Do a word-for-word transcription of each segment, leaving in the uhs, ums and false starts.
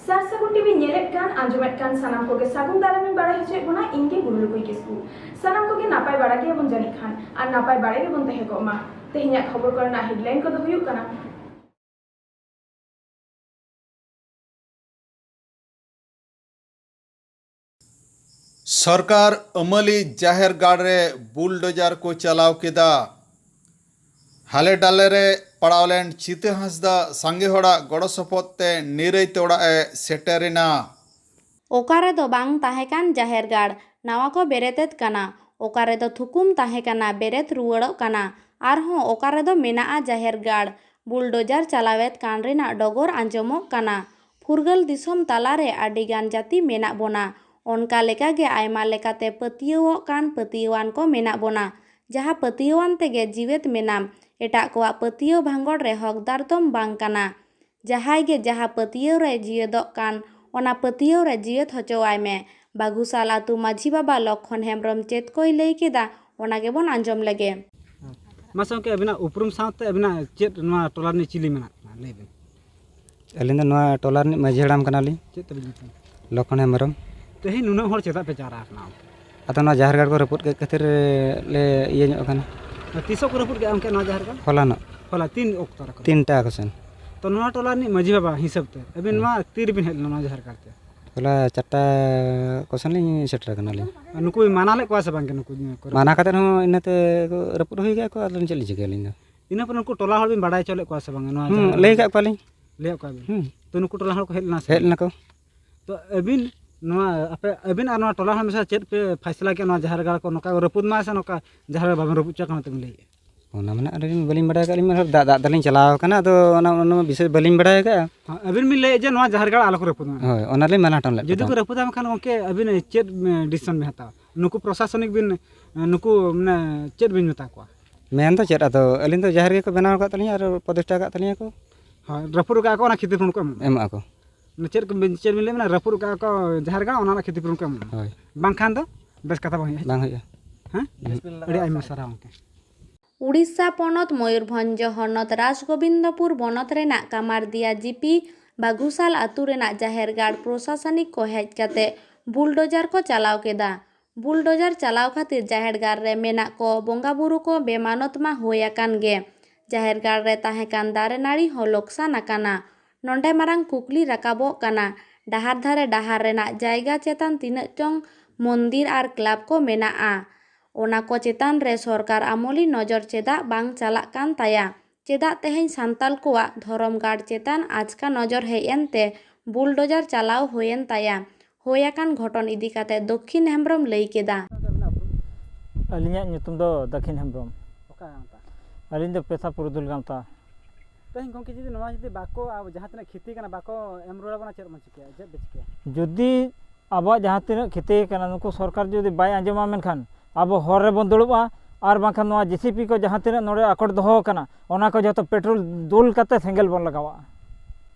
ᱥᱟᱨ ᱥᱟᱹᱜᱩᱱ ᱴᱤᱵᱷᱤ ᱧᱮᱞᱮᱫ ᱠᱟᱱ, ᱟᱸᱡᱚᱢᱮᱫ ᱠᱟᱱ ᱥᱟᱱᱟᱢ ᱠᱚᱜᱮ ᱥᱟᱹᱜᱩᱱ ᱫᱟᱨᱟᱢ ᱤᱧ ᱵᱟᱲᱟᱭ ᱦᱚᱪᱚᱭᱮᱫ ᱵᱚᱱᱟ, ᱤᱧ ᱜᱮ ᱜᱩᱨᱩᱞᱩᱠᱩᱭ ᱠᱤᱥᱠᱩ᱾ ᱥᱟᱱᱟᱢ ᱠᱚᱜᱮ ᱱᱟᱯᱟᱭ ᱵᱟᱲᱟ ᱜᱮᱭᱟᱵᱚᱱ ᱡᱟᱹᱱᱤᱡ ᱠᱷᱟᱱ, ᱟᱨ ᱱᱟᱯᱟᱭ ᱵᱟᱲᱟ ᱜᱮᱵᱚᱱ ᱛᱟᱦᱮᱸ ᱠᱚᱜ ᱢᱟ᱾ ᱛᱮᱦᱮᱧᱟᱜ ᱠᱷᱚᱵᱚᱨ ᱠᱚᱨᱮᱱᱟᱜ headline ᱠᱚᱫᱚ ᱦᱩᱭᱩᱜ ᱠᱟᱱᱟ᱾ ᱥᱚᱨᱠᱟᱨ ᱟᱹᱢᱟᱹᱞᱤ ᱡᱟᱦᱮᱨ ᱜᱟᱲ ᱨᱮ ᱵᱩᱞᱰᱳᱡᱟᱨ ᱠᱚ ᱪᱟᱞᱟᱣ ᱠᱮᱫᱟ᱾ ᱦᱟᱞᱮ ᱰᱟᱞᱮ ᱨᱮ ᱯᱟᱲᱟᱣ ᱞᱮᱱ ᱪᱤᱛᱟᱹ ᱦᱟᱸᱥᱫᱟ ᱥᱟᱸᱜᱮ ᱦᱚᱲᱟᱜ ᱜᱚᱲᱚ ᱥᱚᱯᱚᱦᱚᱫ ᱛᱮ ᱱᱤᱨᱟᱹᱭ ᱛᱮ ᱚᱲᱟᱜ ᱮ ᱥᱮᱴᱮᱨ ᱮᱱᱟ᱾ ᱚᱠᱟ ᱨᱮᱫᱚ ᱵᱟᱝ ᱛᱟᱦᱮᱸ ᱠᱟᱱ ᱡᱟᱦᱮᱨ ᱜᱟᱲ, ᱱᱟᱣᱟ ᱠᱚ ᱵᱮᱨᱮᱫᱮᱫ ᱠᱟᱱᱟ᱾ ᱚᱠᱟ ᱨᱮᱫᱚ ᱛᱷᱩᱠᱩᱢ ᱛᱟᱦᱮᱸ ᱠᱟᱱᱟ, ᱵᱮᱨᱮᱫ ᱨᱩᱣᱟᱹᱲᱚᱜ ᱠᱟᱱᱟ᱾ ᱟᱨᱦᱚᱸ ᱚᱠᱟ ᱨᱮᱫᱚ ᱢᱮᱱᱟᱜᱼᱟ ᱡᱟᱦᱮᱨ ᱜᱟᱲ, ᱵᱩᱞᱰᱳᱡᱟᱨ ᱪᱟᱞᱟᱣᱮᱫ ᱠᱟᱱ ᱨᱮᱱᱟᱜ ᱰᱚᱜᱚᱨ ᱟᱸᱡᱚᱢᱚᱜ ᱠᱟᱱᱟ᱾ ᱯᱷᱩᱨᱜᱟᱹᱞ ᱫᱤᱥᱚᱢ ᱛᱟᱞᱟᱨᱮ ᱟᱹᱰᱤ ᱜᱟᱱ ᱡᱟᱹᱛᱤ ᱢᱮᱱᱟᱜ ᱵᱚᱱᱟ᱾ ᱚᱱᱠᱟ ᱞᱮᱠᱟᱜᱮ ᱟᱭᱢᱟ ᱞᱮᱠᱟᱛᱮ ᱯᱟᱹᱛᱭᱟᱹᱣᱚᱜ ᱠᱟᱱ ᱯᱟᱹᱛᱭᱟᱹᱣᱟᱱ ᱠᱚ ᱢᱮᱱᱟᱜ ᱵᱚᱱᱟ᱾ ᱡᱟᱦᱟᱸ ᱯᱟᱹᱛᱭᱟᱹᱣᱟᱱ ᱛᱮᱜᱮ ᱡᱤᱣᱮᱫ ᱢᱮᱱᱟᱢ, ᱮᱴᱟᱜ ᱠᱚᱣᱟᱜ ᱯᱟᱹᱛᱭᱟᱹᱣ ᱵᱷᱟᱸᱜᱚᱲ ᱨᱮ ᱦᱚᱠᱫᱟᱨ ᱫᱚᱢ ᱵᱟᱝ ᱠᱟᱱᱟ᱾ ᱡᱟᱦᱟᱸᱭ ᱜᱮ ᱡᱟᱦᱟᱸ ᱯᱟᱹᱛᱭᱟᱹᱣ ᱨᱮ ᱡᱤᱣᱮᱫᱚᱜ ᱠᱟᱱ, ᱚᱱᱟ ᱯᱟᱹᱛᱭᱟᱹᱣ ᱨᱮ ᱡᱤᱣᱮᱫ ᱦᱚᱪᱚᱣᱟᱭ ᱢᱮ᱾ ᱵᱟᱹᱜᱷᱩᱥᱟᱞ ᱟᱹᱛᱩ ᱢᱟᱹᱡᱷᱤ ᱵᱟᱵᱟ ᱞᱚᱠᱠᱷᱚᱱ ᱦᱮᱢᱵᱨᱚᱢ ᱪᱮᱫ ᱠᱚᱭ ᱞᱟᱹᱭ ᱠᱮᱫᱟ, ᱚᱱᱟ ᱜᱮᱵᱚᱱ ᱟᱸᱡᱚᱢ ᱞᱮᱜᱮ᱾ ᱢᱟᱥᱮ ᱜᱚᱢᱠᱮ, ᱟᱹᱵᱤᱱᱟᱜ ᱩᱯᱨᱩᱢ ᱥᱟᱶᱛᱮ ᱟᱹᱵᱤᱱᱟᱜ ᱪᱮᱫ ᱱᱚᱣᱟ ᱴᱚᱞᱟ ᱨᱤᱱᱤᱡ ᱪᱤᱞᱤ ᱢᱮᱱᱟᱜ ᱵᱤᱱᱟ, ᱞᱟᱹᱭ ᱵᱤᱱ᱾ ᱟᱹᱞᱤᱧ ᱫᱚ ᱱᱚᱣᱟ ᱴᱚᱞᱟ ᱨᱤᱱᱤᱡ ᱢᱟᱹᱡᱷᱤ ᱦᱟᱲᱟᱢ ᱠᱟᱱᱟᱞᱤᱧ᱾ ᱪᱮᱫ ᱛᱟᱵᱤᱱ ᱧᱩᱛᱩᱢ? ᱞᱚᱠᱠᱷᱚᱱ ᱦᱮᱢᱵᱨᱚᱢ᱾ ᱛᱮᱦᱮᱧ ᱱᱩᱱᱟᱹᱜ ᱦᱚᱲ ᱪᱮᱫᱟᱜ ᱯᱮ ᱡᱟᱣᱨᱟ ᱟᱠᱟᱱᱟ? ᱟᱫᱚ ᱱᱚᱣᱟ ᱡᱟᱦᱮᱨ ᱜᱟᱲ ᱠᱚ ᱨᱟᱹᱯᱩᱫ ᱠᱮᱫ ᱠᱷᱟᱹᱛᱤᱨ ᱞᱮ ᱤᱭᱟᱹ ᱧᱚᱜ ᱟᱠᱟᱱᱟ᱾ ᱟᱨ ᱛᱤᱥᱚᱜ ᱠᱚ ᱨᱟᱹᱯᱩᱫ ᱠᱮᱫᱟ ᱜᱚᱢᱠᱮ ᱱᱚᱣᱟ ᱡᱟᱦᱮᱨ ᱜᱟᱲ? ᱦᱚᱞᱟᱱᱚᱜ᱾ ᱦᱚᱞᱟ ᱛᱤᱱ ᱚᱠᱛᱚ ᱨᱮ ᱠᱚ? ᱛᱤᱱᱴᱟ ᱠᱚ ᱥᱮᱱ᱾ ᱛᱚ ᱱᱚᱣᱟ ᱴᱚᱞᱟ ᱨᱤᱱᱤᱡ ᱢᱟᱹᱡᱷᱤ ᱵᱟᱵᱟ ᱦᱤᱥᱟᱹᱵ ᱛᱮ ᱟᱹᱵᱤᱱ ᱦᱮᱸ᱾ ᱱᱚᱣᱟ ᱛᱤ ᱨᱮᱵᱤᱱ ᱦᱮᱡ ᱞᱮᱱᱟ ᱱᱚᱣᱟ ᱡᱟᱦᱮᱨ ᱜᱟᱲ ᱛᱮ? ᱦᱚᱞᱟ ᱪᱟᱨᱴᱟ ᱠᱚ ᱥᱮᱱ ᱞᱤᱧ ᱥᱮᱴᱮᱨ ᱟᱠᱟᱱᱟᱞᱤᱧ᱾ ᱟᱨ ᱱᱩᱠᱩ ᱢᱟᱱᱟ ᱞᱮᱫ ᱠᱚᱣᱟ ᱥᱮ ᱵᱟᱝ ᱜᱮ ᱱᱩᱠᱩ ᱠᱚ? ᱢᱟᱱᱟ ᱠᱟᱛᱮᱫ ᱦᱚᱸ ᱤᱱᱟᱹᱛᱮ ᱠᱚ ᱨᱟᱹᱯᱩᱫ ᱦᱩᱭ ᱠᱟᱜᱼᱟ ᱠᱚ, ᱟᱫᱚ ᱪᱮᱫ ᱞᱤᱧ ᱪᱤᱠᱟᱹᱭᱟ ᱟᱹᱞᱤᱧ ᱫᱚ? ᱤᱱᱟᱹ ᱯᱚᱨᱮ ᱱᱩᱠᱩ ᱴᱚᱞᱟ ᱦᱚᱲ ᱵᱤᱱ ᱵᱟᱲᱟᱭ ᱦᱚᱪᱚ ᱞᱮᱫ ᱠᱚᱣᱟ ᱥᱮ ᱵᱟᱝ ᱱᱚᱣᱟ ᱦᱩᱸ, ᱡᱟᱦᱮᱨ ᱞᱟᱹᱭ ᱜᱟᱲ? ᱠᱟᱜ ᱠᱚᱣᱟᱞᱤᱧ᱾ ᱞᱟᱹᱭᱟᱫ ᱠᱚᱣᱟ ᱵᱤᱱ? ᱦᱩᱸ᱾ ᱛᱚ ᱱᱩᱠᱩ ᱴᱚᱞᱟ ᱦᱚᱲ ᱠᱚ ᱦᱮᱡ ᱞᱮᱱᱟ ᱥᱮ ᱦᱮᱡ ᱵᱟᱝ? ᱞᱮᱱᱟ ᱠᱚ᱾ ᱛᱚ ᱟᱹᱵᱤᱱ ᱱᱚᱣᱟ ᱟᱯᱮ, ᱟᱹᱵᱤᱱ ᱟᱨ ᱱᱚᱣᱟ ᱴᱚᱞᱟ ᱦᱚᱲ ᱢᱮᱥᱟ ᱪᱮᱫ ᱯᱮ ᱯᱷᱟᱭᱥᱟᱞᱟ ᱠᱮᱫ ᱱᱚᱣᱟ ᱡᱟᱦᱮᱨ ᱜᱟᱲ ᱠᱚ ᱱᱚᱝᱠᱟ ᱠᱚ ᱨᱟᱹᱯᱩᱫ ᱢᱟ ᱥᱮ ᱱᱚᱝᱠᱟ ᱡᱟᱦᱮᱨ ᱜᱟᱲ ᱵᱟᱵᱮᱱ ᱨᱟᱹᱯᱩᱫ ᱦᱚᱪᱚ ᱠᱟᱱᱟ ᱛᱮᱵᱤᱱ ᱞᱟᱹᱭᱮᱫᱼᱟ? ᱚᱱᱟ ᱢᱟ ᱱᱟᱜ ᱟᱹᱞᱤᱧ ᱵᱟᱹᱞᱤᱧ ᱵᱟᱲᱟᱭ ᱟᱠᱟᱫ, ᱟᱹᱞᱤᱧ ᱢᱟ ᱫᱟᱜ, ᱫᱟᱜ ᱛᱮᱞᱤᱧ ᱪᱟᱞᱟᱣ ᱟᱠᱟᱱᱟ, ᱟᱫᱚ ᱚᱱᱟ, ᱚᱱᱟ ᱢᱟ ᱵᱤᱥᱚᱭ ᱵᱟᱹᱞᱤᱧ ᱵᱟᱲᱟᱭ ᱟᱠᱟᱫᱼᱟ᱾ ᱦᱮᱸ, ᱟᱹᱵᱤᱱ ᱵᱤᱱ ᱞᱟᱹᱭᱮᱫ ᱡᱮ ᱱᱚᱣᱟ ᱡᱟᱦᱮᱨ ᱜᱟᱲ ᱟᱞᱚ ᱠᱚ ᱨᱟᱹᱯᱩᱫ ᱢᱟ᱾ ᱦᱳᱭ, ᱚᱱᱟᱞᱤᱧ ᱢᱟᱱᱟ ᱦᱚᱴᱚ ᱞᱮᱫ ᱡᱩᱫᱤ ᱠᱚᱣᱟ᱾ ᱠᱚ ᱨᱟᱹᱯᱩᱫᱟ ᱢᱮᱱᱠᱷᱟᱱ ᱜᱚᱢᱠᱮ ᱟᱹᱵᱤᱱ ᱪᱮᱫ, ᱮ, decision ᱵᱤᱱ ᱦᱟᱛᱟᱣᱟ? ᱱᱩᱠᱩ ᱯᱨᱚᱥᱟᱥᱚᱱᱤᱠ ᱵᱤᱱ, ᱮ, ᱱᱩᱠᱩ ᱢᱟᱱᱮ ᱪᱮᱫ ᱵᱤᱱ ᱢᱮᱛᱟ ᱠᱚᱣᱟ? ᱢᱮᱱ ᱫᱚ ᱪᱮᱫ, ᱟᱫᱚ ᱟᱹᱞᱤᱧ ᱫᱚ ᱡᱟᱦᱮᱨ ᱜᱮᱠᱚ ᱵᱮᱱᱟᱣ ᱟᱠᱟᱫ ᱛᱟᱹᱞᱤᱧᱟ ᱟᱨ ᱯᱨᱚᱛᱤᱥᱴᱷᱟ ᱟᱠᱟᱫ ᱛᱟᱹᱞᱤᱧᱟ ᱠᱚ᱾ ᱦᱳᱭ, ᱨᱟᱹᱯᱩᱫ ᱟᱠᱟᱫ ᱠᱚ, ᱚᱱᱟ ᱠᱷᱚᱛᱤᱯᱩᱨᱚᱱ ᱠᱚ ᱮᱢᱚᱜᱼᱟ᱾ ᱮᱢᱚᱜ ᱟᱠᱚ᱾ ᱢᱟᱱᱮ ᱪᱮᱫ ᱠᱚ ᱵᱤᱱ, ᱪᱮᱫ ᱵᱤᱱ ᱞᱟᱹᱭ ᱢᱮᱱᱟ, ᱨᱟᱹᱯᱩᱫ ᱟᱠᱟᱫ ᱠᱚ ᱡᱟᱦᱮᱨ ᱜᱟᱲ, ᱚᱱᱟ ᱨᱮᱱᱟᱜ ᱠᱷᱚᱛᱤᱯᱩᱨᱚᱱ ᱠᱚ ᱮᱢᱚᱜᱼᱟ᱾ ᱦᱳᱭ᱾ ᱵᱟᱝᱠᱷᱟᱱ ᱫᱚ ᱵᱮᱥ ᱠᱟᱛᱷᱟ ᱵᱟᱝ ᱦᱩᱭᱩᱜᱼᱟ᱾ ᱵᱟᱝ ᱦᱩᱭᱩᱜᱼᱟ᱾ ᱦᱮᱸ? ᱦᱩᱸ᱾ ᱟᱹᱰᱤ ᱟᱭᱢᱟ ᱥᱟᱨᱦᱟᱣ ᱜᱚᱢᱠᱮ᱾ ᱩᱲᱤᱥᱥᱟ ᱯᱚᱱᱚᱛ ᱢᱚᱭᱩᱨᱵᱷᱚᱸᱡᱽ ᱦᱚᱱᱚᱛ ᱨᱟᱡᱽᱜᱳᱵᱤᱱᱫᱚᱯᱩᱨ ᱵᱚᱱᱚᱛ ᱨᱮᱱᱟᱜ ᱠᱟᱢᱟᱨᱫᱤᱭᱟ ᱡᱤᱯᱤ ᱵᱟᱜᱷᱩᱥᱟᱞ ᱟᱹᱛᱩ ᱨᱮᱱᱟᱜ ᱡᱟᱦᱮᱨ ᱜᱟᱲ ᱯᱨᱚᱥᱟᱥᱚᱱᱤᱠ ᱠᱚ ᱦᱮᱡ ᱠᱟᱛᱮ ᱵᱩᱞᱰᱳᱡᱟᱨ ᱠᱚ ᱪᱟᱞᱟᱣ ᱠᱮᱫᱟ᱾ ᱵᱩᱞᱰᱳᱡᱟᱨ ᱪᱟᱞᱟᱣ ᱠᱷᱟᱹᱛᱤᱨ ᱡᱟᱦᱮᱨ ᱜᱟᱲ ᱨᱮ ᱢᱮᱱᱟᱜ ᱠᱚ ᱵᱚᱸᱜᱟ ᱵᱩᱨᱩ ᱠᱚ ᱵᱮᱢᱟᱱᱚᱛ ᱢᱟ ᱦᱩᱭ ᱟᱠᱟᱱ ᱜᱮ, ᱡᱟᱦᱮᱨ ᱜᱟᱲ ᱨᱮ ᱛᱟᱦᱮᱸ ᱠᱟᱱ ᱫᱟᱨᱮ ᱱᱟᱹᱲᱤ ᱦᱚᱸ ᱞᱚᱠᱥᱟᱱ ᱟᱠᱟᱱᱟ᱾ ᱱᱚᱰᱮ ᱢᱟᱨᱟᱝ ᱠᱩᱠᱞᱤ ᱨᱟᱠᱟᱵᱚᱜ ᱠᱟᱱᱟ, ᱰᱟᱦᱟᱨ ᱫᱷᱟᱨᱮ ᱰᱟᱦᱟᱨ ᱨᱮᱱᱟᱜ ᱡᱟᱭᱜᱟ ᱪᱮᱛᱟᱱ ᱛᱤᱱᱟᱹᱜ ᱪᱚᱝ ᱢᱚᱱᱫᱤᱨ ᱟᱨ ᱠᱞᱟᱵᱽ ᱠᱚ ᱢᱮᱱᱟᱜᱼᱟ, ᱚᱱᱟ ᱠᱚ ᱪᱮᱛᱟᱱ ᱨᱮ ᱥᱚᱨᱠᱟᱨ ᱟᱢᱚᱞᱤ ᱱᱚᱡᱚᱨ ᱪᱮᱫᱟᱜ ᱵᱟᱝ ᱪᱟᱞᱟᱜ ᱠᱟᱱ ᱛᱟᱭᱟ? ᱪᱮᱫᱟᱜ ᱛᱮᱦᱮᱧ ᱥᱟᱱᱛᱟᱞ ᱠᱚᱣᱟᱜ ᱫᱷᱚᱨᱚᱢ ᱜᱟᱲ ᱪᱮᱛᱟᱱ ᱟᱪᱠᱟ ᱱᱚᱡᱚᱨ ᱦᱮᱡ ᱮᱱ ᱛᱮ ᱵᱩᱞᱰᱳᱡᱟᱨ ᱪᱟᱞᱟᱣ ᱦᱩᱭᱮᱱ ᱛᱟᱭᱟ? ᱦᱩᱭ ᱟᱠᱟᱱ ᱜᱷᱚᱴᱚᱱ ᱤᱫᱤ ᱠᱟᱛᱮ ᱫᱚᱠᱷᱤᱱ ᱦᱮᱢᱵᱨᱚᱢ ᱞᱟᱹᱭ ᱠᱮᱫᱟ᱾ ᱟᱹᱞᱤᱧᱟᱜ ᱧᱩᱛᱩᱢ ᱫᱚ ᱫᱟᱹᱠᱷᱤᱱ ᱦᱮᱢᱵᱨᱚᱢ᱾ ᱚᱠᱟ ᱜᱟᱶᱛᱟ? ᱟᱹᱞᱤᱧ ᱫᱚ ᱯᱮᱥᱟ ᱯᱩᱨᱩᱫᱷᱩᱞ ᱜᱟᱶᱛᱟ᱾ ᱛᱮᱦᱮᱧ ᱜᱚᱢᱠᱮ, ᱡᱩᱫᱤ ᱱᱚᱣᱟ ᱡᱩᱫᱤ ᱵᱟᱠᱚ, ᱟᱵᱚ ᱡᱟᱦᱟᱸ ᱛᱤᱱᱟᱹᱜ ᱠᱷᱮᱛᱤ ᱠᱟᱱᱟ, ᱵᱟᱠᱚ ᱮᱢ ᱨᱩᱣᱟᱹᱲ ᱟᱵᱚᱱᱟ, ᱪᱮᱫ ᱵᱚᱱ ᱪᱤᱠᱟᱹᱭᱟ? ᱪᱮᱫ ᱯᱮ ᱪᱤᱠᱟᱹᱭᱟ? ᱡᱩᱫᱤ ᱟᱵᱚᱣᱟᱜ ᱡᱟᱦᱟᱸ ᱛᱤᱱᱟᱹᱜ ᱠᱷᱮᱛᱤ ᱠᱟᱱᱟ, ᱱᱩᱠᱩ ᱥᱚᱨᱠᱟᱨ ᱡᱩᱫᱤ ᱵᱟᱭ ᱟᱸᱡᱚᱢᱟ, ᱢᱮᱱᱠᱷᱟᱱ ᱟᱵᱚ ᱦᱚᱨ ᱨᱮᱵᱚᱱ ᱫᱩᱲᱩᱵᱼᱟ, ᱟᱨ ᱵᱟᱝᱠᱷᱟᱱ ᱱᱚᱣᱟ ᱡᱮ ᱥᱤ ᱯᱤ ᱠᱚ ᱡᱟᱦᱟᱸ ᱛᱤᱱᱟᱹᱜ ᱱᱚᱰᱮ ᱟᱠᱚᱴ ᱫᱚᱦᱚ ᱟᱠᱟᱱᱟ, ᱚᱱᱟ ᱠᱚ ᱡᱚᱛᱚ ᱯᱮᱴᱨᱳᱞ ᱫᱩᱞ ᱠᱟᱛᱮ ᱥᱮᱸᱜᱮᱞ ᱵᱚᱱ ᱞᱟᱜᱟᱣᱟᱜᱼᱟ᱾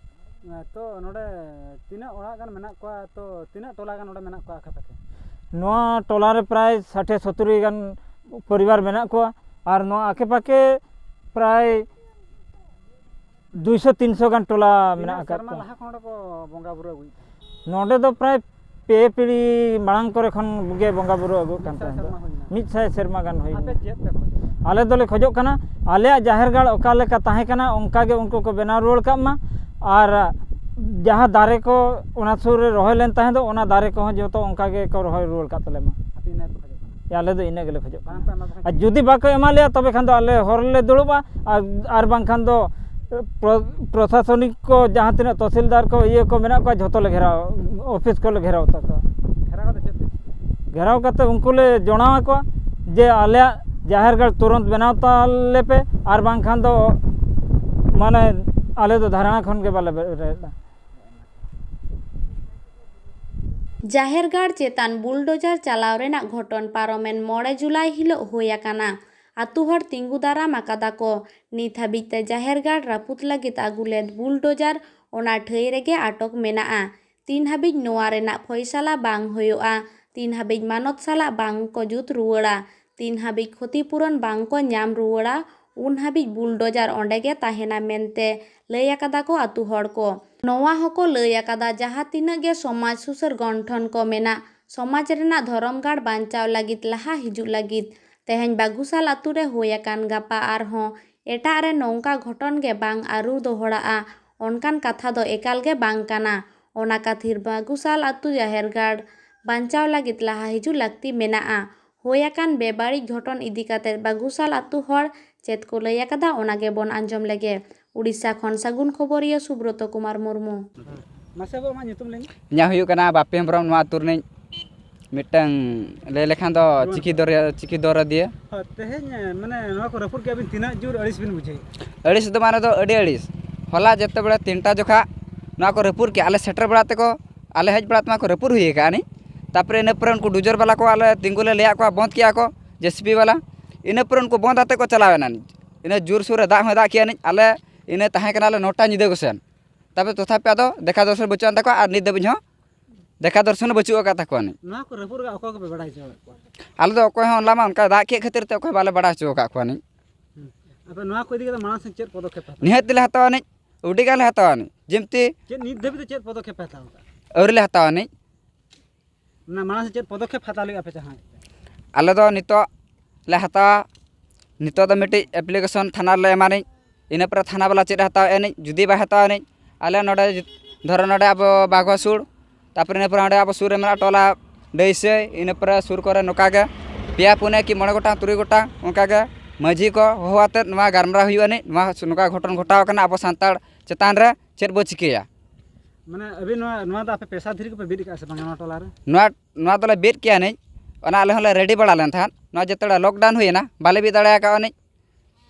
ᱛᱚ ᱱᱚᱰᱮ ᱛᱤᱱᱟᱹᱜ ᱚᱲᱟᱜ ᱜᱟᱱ ᱢᱮᱱᱟᱜ ᱠᱚᱣᱟ? ᱛᱚ ᱛᱤᱱᱟᱹᱜ ᱴᱚᱞᱟ ᱜᱟᱱ ᱱᱚᱰᱮ ᱢᱮᱱᱟᱜ ᱠᱚᱣᱟ ᱟᱠᱷᱟ ᱯᱟᱠᱷᱟ? ᱱᱚᱣᱟ ᱴᱚᱞᱟ ᱨᱮ ᱯᱨᱟᱭ ᱥᱟᱴᱷᱮ ᱥᱚᱛᱛᱩᱨᱤ ᱜᱟᱱ ᱯᱚᱨᱤᱵᱟᱨ ᱢᱮᱱᱟᱜ ᱠᱚᱣᱟ, ᱟᱨ ᱱᱚᱣᱟ ᱟᱠᱮ ᱯᱟᱠᱮ ᱯᱨᱟᱭ ᱫᱩᱭᱥᱚ ᱛᱤᱱᱥᱚ ᱜᱟᱱ ᱴᱚᱞᱟ ᱢᱮᱱᱟᱜ ᱛᱤᱱᱟᱹᱜ ᱟᱠᱟᱫ ᱥᱮᱨᱢᱟ ᱠᱚᱣᱟ᱾ ᱞᱟᱦᱟ ᱠᱷᱚᱱ ᱱᱚᱰᱮ ᱠᱚ ᱵᱚᱸᱜᱟ ᱵᱩᱨᱩ ᱟᱹᱜᱩᱭᱮᱫ ᱛᱟᱦᱮᱸᱫ? ᱱᱚᱰᱮ ᱫᱚ ᱯᱨᱟᱭ ᱯᱮ ᱯᱤᱲᱦᱤ ᱢᱟᱲᱟᱝ ᱠᱚᱨᱮ ᱠᱷᱚᱱ ᱜᱮ ᱵᱚᱸᱜᱟ ᱵᱩᱨᱩ ᱟᱹᱜᱩᱜ ᱠᱟᱱ ᱢᱤᱫ ᱥᱟᱭ ᱛᱟᱦᱮᱸᱫ᱾ ᱥᱮᱨᱢᱟ ᱦᱩᱭᱱᱟ᱾ ᱢᱤᱫ ᱥᱟᱭ ᱥᱮᱨᱢᱟ ᱜᱟᱱ ᱦᱩᱭᱱᱟ᱾ ᱟᱯᱮ ᱪᱮᱫ ᱯᱮ ᱠᱷᱚᱡᱚᱜ ᱠᱟᱱᱟ? ᱟᱞᱮ ᱫᱚᱞᱮ ᱠᱷᱚᱡᱚᱜ ᱠᱟᱱᱟ, ᱟᱞᱮᱭᱟᱜ ᱡᱟᱦᱮᱨ ᱜᱟᱲ ᱚᱠᱟ ᱞᱮᱠᱟ ᱛᱟᱦᱮᱸ ᱠᱟᱱᱟ, ᱚᱱᱠᱟ ᱜᱮ ᱩᱱᱠᱩ ᱠᱚ ᱵᱮᱱᱟᱣ ᱨᱩᱣᱟᱹᱲ ᱠᱟᱜ ᱢᱟ, ᱟᱨ ᱡᱟᱦᱟᱸ ᱫᱟᱨᱮ ᱠᱚ ᱚᱱᱟ ᱥᱩᱨ ᱨᱮ ᱨᱚᱦᱚᱭ ᱞᱮᱱ ᱛᱟᱦᱮᱸ ᱫᱚ, ᱚᱱᱟ ᱫᱟᱨᱮ ᱠᱚᱦᱚᱸ ᱡᱚᱛᱚ ᱚᱱᱠᱟ ᱜᱮᱠᱚ ᱨᱚᱦᱚᱭ ᱨᱩᱣᱟᱹᱲ ᱠᱟᱜ ᱛᱟᱞᱮ ᱢᱟ᱾ ᱟᱯᱮ ᱤᱱᱟᱹ ᱯᱮ ᱠᱷᱚᱡᱚᱜ ᱠᱟᱱᱟ? ᱟᱞᱮ ᱫᱚ ᱤᱱᱟᱹ ᱜᱮᱞᱮ ᱠᱷᱚᱡᱚᱜ ᱵᱟᱝ ᱠᱟᱱᱟ᱾ ᱯᱮ ᱮᱢᱟ ᱠᱚ ᱠᱷᱟᱱ? ᱟᱨ ᱡᱩᱫᱤ ᱵᱟᱠᱚ ᱮᱢᱟ ᱞᱮᱭᱟ, ᱛᱚᱵᱮ ᱠᱷᱟᱱ ᱫᱚ ᱟᱞᱮ ᱦᱚᱨ ᱨᱮᱞᱮ ᱫᱩᱲᱩᱵᱼᱟ, ᱟᱨ, ᱟᱨ ᱵᱟᱝᱠᱷᱟᱱ ᱫᱚ ᱯᱨᱚ-, ᱯᱨᱚᱥᱟᱥᱚᱱᱤᱠ ᱠᱚ ᱡᱟᱦᱟᱸ ᱛᱤᱱᱟᱹᱜ ᱛᱚᱦᱥᱤᱞᱫᱟᱨ ᱠᱚ ᱤᱭᱟᱹ ᱠᱚ ᱢᱮᱱᱟᱜ ᱠᱚᱣᱟ, ᱡᱷᱚᱛᱚ ᱞᱮ ᱜᱷᱮᱨᱟᱣ, ᱚᱯᱷᱤᱥ ᱠᱚᱞᱮ ᱜᱷᱮᱨᱟᱣ ᱛᱟᱠᱚᱣᱟ᱾ ᱜᱷᱮᱨᱟᱣ ᱠᱟᱛᱮ ᱪᱮᱫ ᱯᱮ ᱪᱤᱠᱟᱹᱭᱟ? ᱜᱷᱮᱨᱟᱣ ᱠᱟᱛᱮ ᱩᱱᱠᱩ ᱞᱮ ᱡᱚᱱᱟᱣ ᱟᱠᱚᱣᱟ ᱡᱮ ᱟᱞᱮᱭᱟᱜ ᱡᱟᱦᱮᱨ ᱜᱟᱲ ᱛᱩᱨᱟᱹᱱᱛ ᱵᱮᱱᱟᱣ ᱛᱟᱞᱮ ᱯᱮ, ᱟᱨ ᱵᱟᱝᱠᱷᱟᱱ ᱫᱚ ᱢᱟᱱᱮ ᱟᱞᱮ ᱫᱚ ᱫᱷᱟᱨᱱᱟ ᱠᱷᱚᱱ ᱜᱮ ᱵᱟᱞᱮ ᱵᱮᱨᱮᱫᱼᱟ᱾ ᱡᱟᱦᱮᱨ ᱜᱟᱲ ᱪᱮᱛᱟᱱ ᱵᱩᱞᱰᱳᱡᱟᱨ ᱪᱟᱞᱟᱣ ᱨᱮᱱᱟᱜ ᱜᱷᱚᱴᱚᱱ ᱯᱟᱨᱚᱢᱮᱱ ᱢᱚᱬᱮ ᱡᱩᱞᱟᱭ ᱦᱤᱞᱚᱜ ᱦᱩᱭ ᱟᱠᱟᱱᱟ᱾ ᱟᱹᱛᱩ ᱦᱚᱲ ᱛᱤᱸᱜᱩ ᱫᱟᱨᱟᱢ ᱟᱠᱟᱫᱟ ᱠᱚ᱾ ᱱᱤᱛ ᱦᱟᱹᱵᱤᱡ ᱛᱮ ᱡᱟᱦᱮᱨ ᱜᱟᱲ ᱨᱟᱹᱯᱩᱫ ᱞᱟᱹᱜᱤᱫ ᱟᱹᱜᱩ ᱞᱮᱫ ᱵᱩᱞᱰᱳᱡᱟᱨ ᱚᱱᱟ ᱴᱷᱟᱹᱭ ᱨᱮᱜᱮ ᱟᱴᱚᱠ ᱢᱮᱱᱟᱜᱼᱟ᱾ ᱛᱤᱱ ᱦᱟᱹᱵᱤᱡ ᱱᱚᱣᱟ ᱨᱮᱱᱟᱜ ᱯᱷᱚᱭᱥᱟᱞᱟ ᱵᱟᱝ ᱦᱩᱭᱩᱜᱼᱟ, ᱛᱤᱱ ᱦᱟᱹᱵᱤᱡ ᱢᱟᱱᱚᱛ ᱥᱟᱞᱟᱜ ᱵᱟᱝ ᱠᱚ ᱡᱩᱛ ᱨᱩᱣᱟᱹᱲᱟ, ᱛᱤᱱ ᱦᱟᱹᱵᱤᱡ ᱠᱷᱚᱛᱤ ᱯᱩᱨᱚᱱ ᱵᱟᱝ ᱠᱚ ᱧᱟᱢ ᱨᱩᱣᱟᱹᱲᱟ, ᱩᱱ ᱦᱟᱹᱵᱤᱡ ᱵᱩᱞᱰᱳᱡᱟᱨ ᱚᱸᱰᱮ ᱜᱮ ᱛᱟᱦᱮᱱᱟ ᱢᱮᱱᱛᱮ ᱞᱟᱹᱭ ᱟᱠᱟᱫᱟ ᱠᱚ ᱟᱹᱛᱩ ᱦᱚᱲ ᱠᱚ᱾ ᱱᱚᱣᱟ ᱦᱚᱸᱠᱚ ᱞᱟᱹᱭ ᱟᱠᱟᱫᱟ, ᱡᱟᱦᱟᱸ ᱛᱤᱱᱟᱹᱜ ᱜᱮ ᱥᱚᱢᱟᱡᱽ ᱥᱩᱥᱟᱹᱨ ᱜᱚᱱᱴᱷᱚᱱ ᱠᱚ ᱢᱮᱱᱟᱜ, ᱥᱚᱢᱟᱡᱽ ᱨᱮᱱᱟᱜ ᱫᱷᱚᱨᱚᱢ ᱜᱟᱲ ᱵᱟᱧᱪᱟᱣ ᱞᱟᱹᱜᱤᱫ ᱞᱟᱦᱟ ᱦᱤᱡᱩᱜ ᱞᱟᱹᱜᱤᱫ ᱛᱮᱦᱮᱧ ᱵᱟᱹᱜᱩᱥᱟᱞ ᱟᱛᱳ ᱨᱮ ᱦᱩᱭ ᱟᱠᱟᱱ ᱜᱟᱯᱟ ᱟᱨᱦᱚᱸ ᱮᱴᱟᱜ ᱨᱮ ᱱᱚᱝᱠᱟ ᱜᱷᱚᱴᱚᱱ ᱜᱮ ᱵᱟᱝ ᱟᱹᱨᱩ ᱫᱚᱦᱚᱲᱟᱜᱼᱟ, ᱚᱱᱠᱟᱱ ᱠᱟᱛᱷᱟ ᱫᱚ ᱮᱠᱟᱞ ᱜᱮ ᱵᱟᱝ ᱠᱟᱱᱟ᱾ ᱚᱱᱟ ᱠᱷᱟᱹᱛᱤᱨ ᱵᱟᱹᱜᱩᱥᱟᱞ ᱟᱛᱳ ᱡᱟᱦᱮᱨ ᱜᱟᱲ ᱵᱟᱧᱪᱟᱣ ᱞᱟᱹᱜᱤᱫ ᱞᱟᱦᱟ ᱦᱤᱡᱩᱜ ᱞᱟᱹᱠᱛᱤ ᱢᱮᱱᱟᱜᱼᱟ᱾ ᱦᱩᱭ ᱟᱠᱟᱱ ᱵᱮᱵᱟᱹᱲᱤᱡ ᱜᱷᱚᱴᱚᱱ ᱤᱫᱤ ᱠᱟᱛᱮ ᱵᱟᱹᱜᱩᱥᱟᱞ ᱟᱛᱳ ᱦᱚᱲ ᱪᱮᱫ ᱠᱚ ᱞᱟᱹᱭ ᱟᱠᱟᱫᱟ, ᱚᱱᱟ ᱜᱮᱵᱚᱱ ᱟᱸᱡᱚᱢ ᱞᱮᱜᱮ᱾ ᱩᱰᱤᱥᱟ ᱠᱷᱚᱱ ᱥᱟᱹᱜᱩᱱ ᱠᱷᱚᱵᱚᱨᱤᱭᱟᱹ ᱥᱩᱵᱨᱚᱛᱚ ᱠᱩᱢᱟᱨ ᱢᱩᱨᱢᱩ᱾ ᱢᱟᱥᱮ ᱵᱟᱵᱩ, ᱟᱢᱟᱜ ᱧᱩᱛᱩᱢ ᱞᱟᱹᱭ ᱢᱮ᱾ ᱤᱧᱟᱹᱜ ᱦᱩᱭᱩᱜ ᱠᱟᱱᱟ ᱵᱟᱯᱤ ᱦᱮᱢᱵᱨᱚᱢ, ᱱᱚᱣᱟ ᱟᱹᱛᱩ ᱨᱤᱱᱤᱡ ᱢᱤᱫᱴᱟᱝ, ᱞᱟᱹᱭ ᱞᱮᱠᱷᱟᱱ ᱫᱚ ᱪᱤᱠᱤ ᱫᱚᱨᱭᱟ ᱪᱤᱠᱤ ᱫᱚᱨᱚᱫᱤᱭᱟᱹ᱾ ᱦᱳᱭ, ᱛᱮᱦᱮᱧ ᱢᱟᱱᱮ ᱱᱚᱣᱟ ᱠᱚ ᱨᱟᱹᱯᱩᱫ ᱠᱮᱫ ᱟᱹᱵᱤᱱ ᱛᱤᱱᱟᱹᱜ ᱡᱳᱨ ᱟᱹᱲᱤᱥ ᱵᱤᱱ ᱵᱩᱡᱷᱟᱹᱣᱮᱫ? ᱟᱹᱲᱤᱥ ᱫᱚ ᱢᱟᱱᱮ ᱫᱚ ᱟᱹᱰᱤ ᱟᱹᱲᱤᱥ᱾ ᱦᱚᱞᱟ ᱡᱮᱛᱮ ᱵᱮᱲᱟ ᱛᱤᱱᱴᱟ ᱡᱚᱠᱷᱟ ᱱᱚᱣᱟ ᱠᱚ ᱨᱟᱹᱯᱩᱫ ᱠᱮᱫ, ᱟᱞᱮ ᱥᱮᱴᱮᱨ ᱵᱮᱲᱟ ᱛᱮᱠᱚ, ᱟᱞᱮ ᱦᱮᱡ ᱵᱮᱲᱟ ᱛᱮᱢᱟ ᱠᱚ ᱨᱟᱹᱯᱩᱫ ᱦᱩᱭ ᱟᱠᱟᱫ ᱟᱹᱱᱤᱡ᱾ ᱛᱟᱨᱯᱚᱨᱮ ᱤᱱᱟᱹ ᱯᱚᱨᱮ ᱩᱱᱠᱩ ᱰᱩᱡᱚᱨ ᱵᱟᱞᱟ ᱠᱚ ᱟᱞᱮ ᱛᱤᱸᱜᱩ ᱞᱮ ᱞᱟᱹᱭᱟᱫ ᱠᱚᱣᱟ, ᱵᱚᱸᱫᱽ ᱠᱮᱫᱟ ᱠᱚ ᱡᱮᱥᱤᱵᱤ ᱵᱟᱞᱟ᱾ ᱤᱱᱟᱹ ᱯᱚᱨᱮ ᱩᱱᱠᱩ ᱵᱚᱸᱫᱽ ᱟᱛᱮᱫ ᱠᱚ ᱪᱟᱞᱟᱣ ᱮᱱᱟ ᱟᱹᱱᱤᱡ᱾ ᱤᱱᱟᱹ ᱡᱳᱨᱥᱳᱨ ᱨᱮ ᱫᱟᱜ ᱦᱚᱸᱭ ᱫᱟᱜ ᱠᱮᱫ ᱟᱹᱱᱤᱡ᱾ ᱟᱞᱮ ᱤᱱᱟᱹ ᱛᱟᱦᱮᱸ ᱠᱟᱱᱟᱞᱮ ᱱᱚᱴᱟ ᱧᱤᱫᱟᱹ ᱠᱚᱥᱮᱱ᱾ ᱛᱟᱨᱯᱚᱨᱮ ᱛᱚᱛᱷᱟᱯᱤ ᱟᱫᱚ ᱫᱮᱠᱷᱟ ᱫᱚᱨᱥᱚᱱ ᱵᱟᱹᱪᱩᱜ ᱟᱱ ᱛᱟᱠᱚᱣᱟ ᱟᱨ ᱱᱤᱛ ᱫᱷᱟᱹᱵᱤᱡ ᱦᱚᱸ ᱫᱮᱠᱷᱟ ᱫᱚᱨᱥᱚᱱ ᱵᱟᱹᱪᱩᱜ ᱟᱠᱟᱫ ᱛᱟᱠᱚᱣᱟ ᱟᱹᱱᱤᱡ᱾ ᱱᱚᱣᱟ ᱠᱚ ᱨᱟᱹᱯᱩᱫ ᱨᱮᱭᱟᱜ ᱚᱠᱚᱭ ᱠᱚᱯᱮ ᱵᱟᱲᱟᱭ ᱦᱚᱪᱚ ᱟᱠᱟᱫ ᱠᱚᱣᱟ? ᱟᱞᱮ ᱫᱚ ᱚᱠᱚᱭ ᱦᱚᱸ ᱦᱚᱞᱟ ᱢᱟ ᱚᱱᱠᱟ ᱫᱟᱜ ᱠᱮᱫ ᱠᱷᱟᱹᱛᱤᱨ ᱛᱮ ᱚᱠᱚᱭ ᱦᱚᱸ ᱵᱟᱞᱮ ᱵᱟᱲᱟᱭ ᱦᱚᱪᱚ ᱟᱠᱟᱫ ᱠᱚᱣᱟ ᱟᱹᱱᱤᱡ᱾ ᱦᱩᱸ᱾ ᱟᱯᱮ ᱱᱚᱣᱟ ᱠᱚ ᱤᱫᱤ ᱠᱟᱛᱮ ᱢᱟᱲᱟᱝ ᱥᱮᱫ ᱪᱮᱫ ᱯᱚᱫᱚᱠᱷᱮᱯ ᱯᱮ ᱦᱟᱛᱟᱣᱟ? ᱱᱤᱦᱟᱹᱛ ᱞᱮ ᱦᱟᱛᱟᱣᱟ ᱟᱹᱱᱤᱡ, ᱟᱹᱰᱤ ᱜᱟᱱ ᱞᱮ ᱦᱟᱛᱟᱣᱟ ᱟᱹᱱᱤᱡ᱾ ᱡᱮᱢᱛᱤ ᱪᱮᱫ ᱱᱤᱛ ᱫᱷᱟᱹᱵᱤᱡ ᱛᱮ ᱪᱮᱫ ᱯᱚᱫᱚᱠᱷᱮᱯ ᱯᱮ ᱦᱟᱛᱟᱣ ᱟᱠᱟᱫᱟ? ᱟᱹᱣᱨᱤ ᱞᱮ ᱦᱟᱛᱟᱣᱟ ᱟᱹᱱᱤᱡ᱾ ᱚᱱᱟ ᱢᱟᱲᱟᱝ ᱥᱮᱫ ᱪᱮᱫ ᱯᱚᱫᱚᱠᱷᱮᱯ ᱦᱟᱛᱟᱣ ᱞᱟᱹᱜᱤᱫ ᱟᱯᱮ ᱡᱟᱦᱟᱸᱭ? ᱟᱞᱮ ᱫᱚ ᱱᱤᱛᱚᱜ ᱞᱮ ᱦᱟᱛᱟᱣᱟ, ᱱᱤᱛᱚᱜ ᱫᱚ ᱢᱤᱫᱴᱤᱡ ᱮᱯᱞᱤᱠᱮᱥᱚᱱ ᱛᱷᱟᱱᱟ ᱨᱮᱞᱮ ᱮᱢᱟ ᱟᱹᱱᱤᱡ᱾ ᱤᱱᱟᱹ ᱯᱚᱨᱮ ᱛᱷᱟᱱᱟ ᱵᱟᱞᱟ ᱪᱮᱫ ᱮ ᱦᱟᱛᱟᱣᱮᱫ ᱟᱹᱱᱤᱡ, ᱡᱩᱫᱤ ᱵᱟᱭ ᱦᱟᱛᱟᱣᱟ ᱟᱹᱱᱤᱡ, ᱟᱞᱮ ᱱᱚᱰᱮ ᱡᱩ-, ᱫᱷᱚᱨᱚ ᱱᱚᱰᱮ ᱟᱵᱚ ᱵᱟᱜᱽᱣᱟ ᱥᱩᱨ, ᱛᱟᱨᱯᱚᱨᱮ ᱤᱱᱟᱹ ᱯᱚᱨᱮ ᱚᱸᱰᱮ ᱟᱵᱚ ᱥᱩᱨ ᱨᱮ ᱢᱮᱱᱟᱜᱼᱟ ᱴᱚᱞᱟ ᱰᱟᱹᱭᱥᱟᱹᱭ, ᱤᱱᱟᱹ ᱯᱚᱨᱮ ᱥᱩᱨ ᱠᱚᱨᱮ ᱱᱚᱝᱠᱟ ᱜᱮ ᱯᱮᱭᱟ ᱯᱩᱱᱭᱟᱹ ᱠᱤ ᱢᱚᱬᱮ ᱜᱚᱴᱟᱝ ᱛᱩᱨᱩᱭ ᱜᱚᱴᱟᱝ ᱚᱱᱠᱟ ᱜᱮ ᱢᱟᱹᱡᱷᱤ ᱠᱚ ᱦᱚᱦᱚ ᱟᱛᱮᱫ ᱱᱚᱣᱟ ᱜᱟᱞᱢᱟᱨᱟᱣ ᱦᱩᱭᱩᱜᱼᱟ ᱟᱹᱱᱤᱡ᱾ ᱱᱚᱣᱟ ᱱᱚᱝᱠᱟ ᱜᱷᱚᱴᱚᱱ ᱜᱷᱚᱴᱟᱣ ᱟᱠᱟᱱᱟ ᱟᱵᱚ ᱥᱟᱱᱛᱟᱲ ᱪᱮᱛᱟᱱ ᱨᱮ, ᱪᱮᱫ ᱵᱚ ᱪᱤᱠᱟᱹᱭᱟ? ᱢᱟᱱᱮ ᱟᱹᱵᱤᱱ ᱱᱚᱣᱟ, ᱱᱚᱣᱟ ᱫᱚ ᱟᱯᱮ ᱯᱮᱥᱟ ᱫᱷᱤᱨᱤ ᱠᱚᱯᱮ ᱵᱤᱫ ᱟᱠᱟᱫᱼᱟ ᱥᱮ ᱵᱟᱝ ᱱᱚᱣᱟ ᱴᱚᱞᱟ ᱨᱮ? ᱱᱚᱣᱟ ᱱᱚᱣᱟ ᱫᱚᱞᱮ ᱵᱤᱫ ᱠᱮᱭᱟ ᱟᱹᱱᱤᱡ, ᱚᱱᱟ ᱟᱞᱮ ᱦᱚᱸᱞᱮ ᱨᱮᱰᱤ ᱵᱟᱲᱟ ᱞᱮᱱ ᱛᱟᱦᱮᱸᱫ᱾ ᱱᱚᱣᱟ ᱡᱮᱛᱮ ᱞᱚᱠᱰᱟᱣᱩᱱ ᱦᱩᱭᱮᱱᱟ, ᱵᱟᱞᱮ ᱵᱤᱫ ᱫᱟᱲᱮ ᱟᱠᱟᱫᱼᱟ ᱟᱹᱱᱤᱡ᱾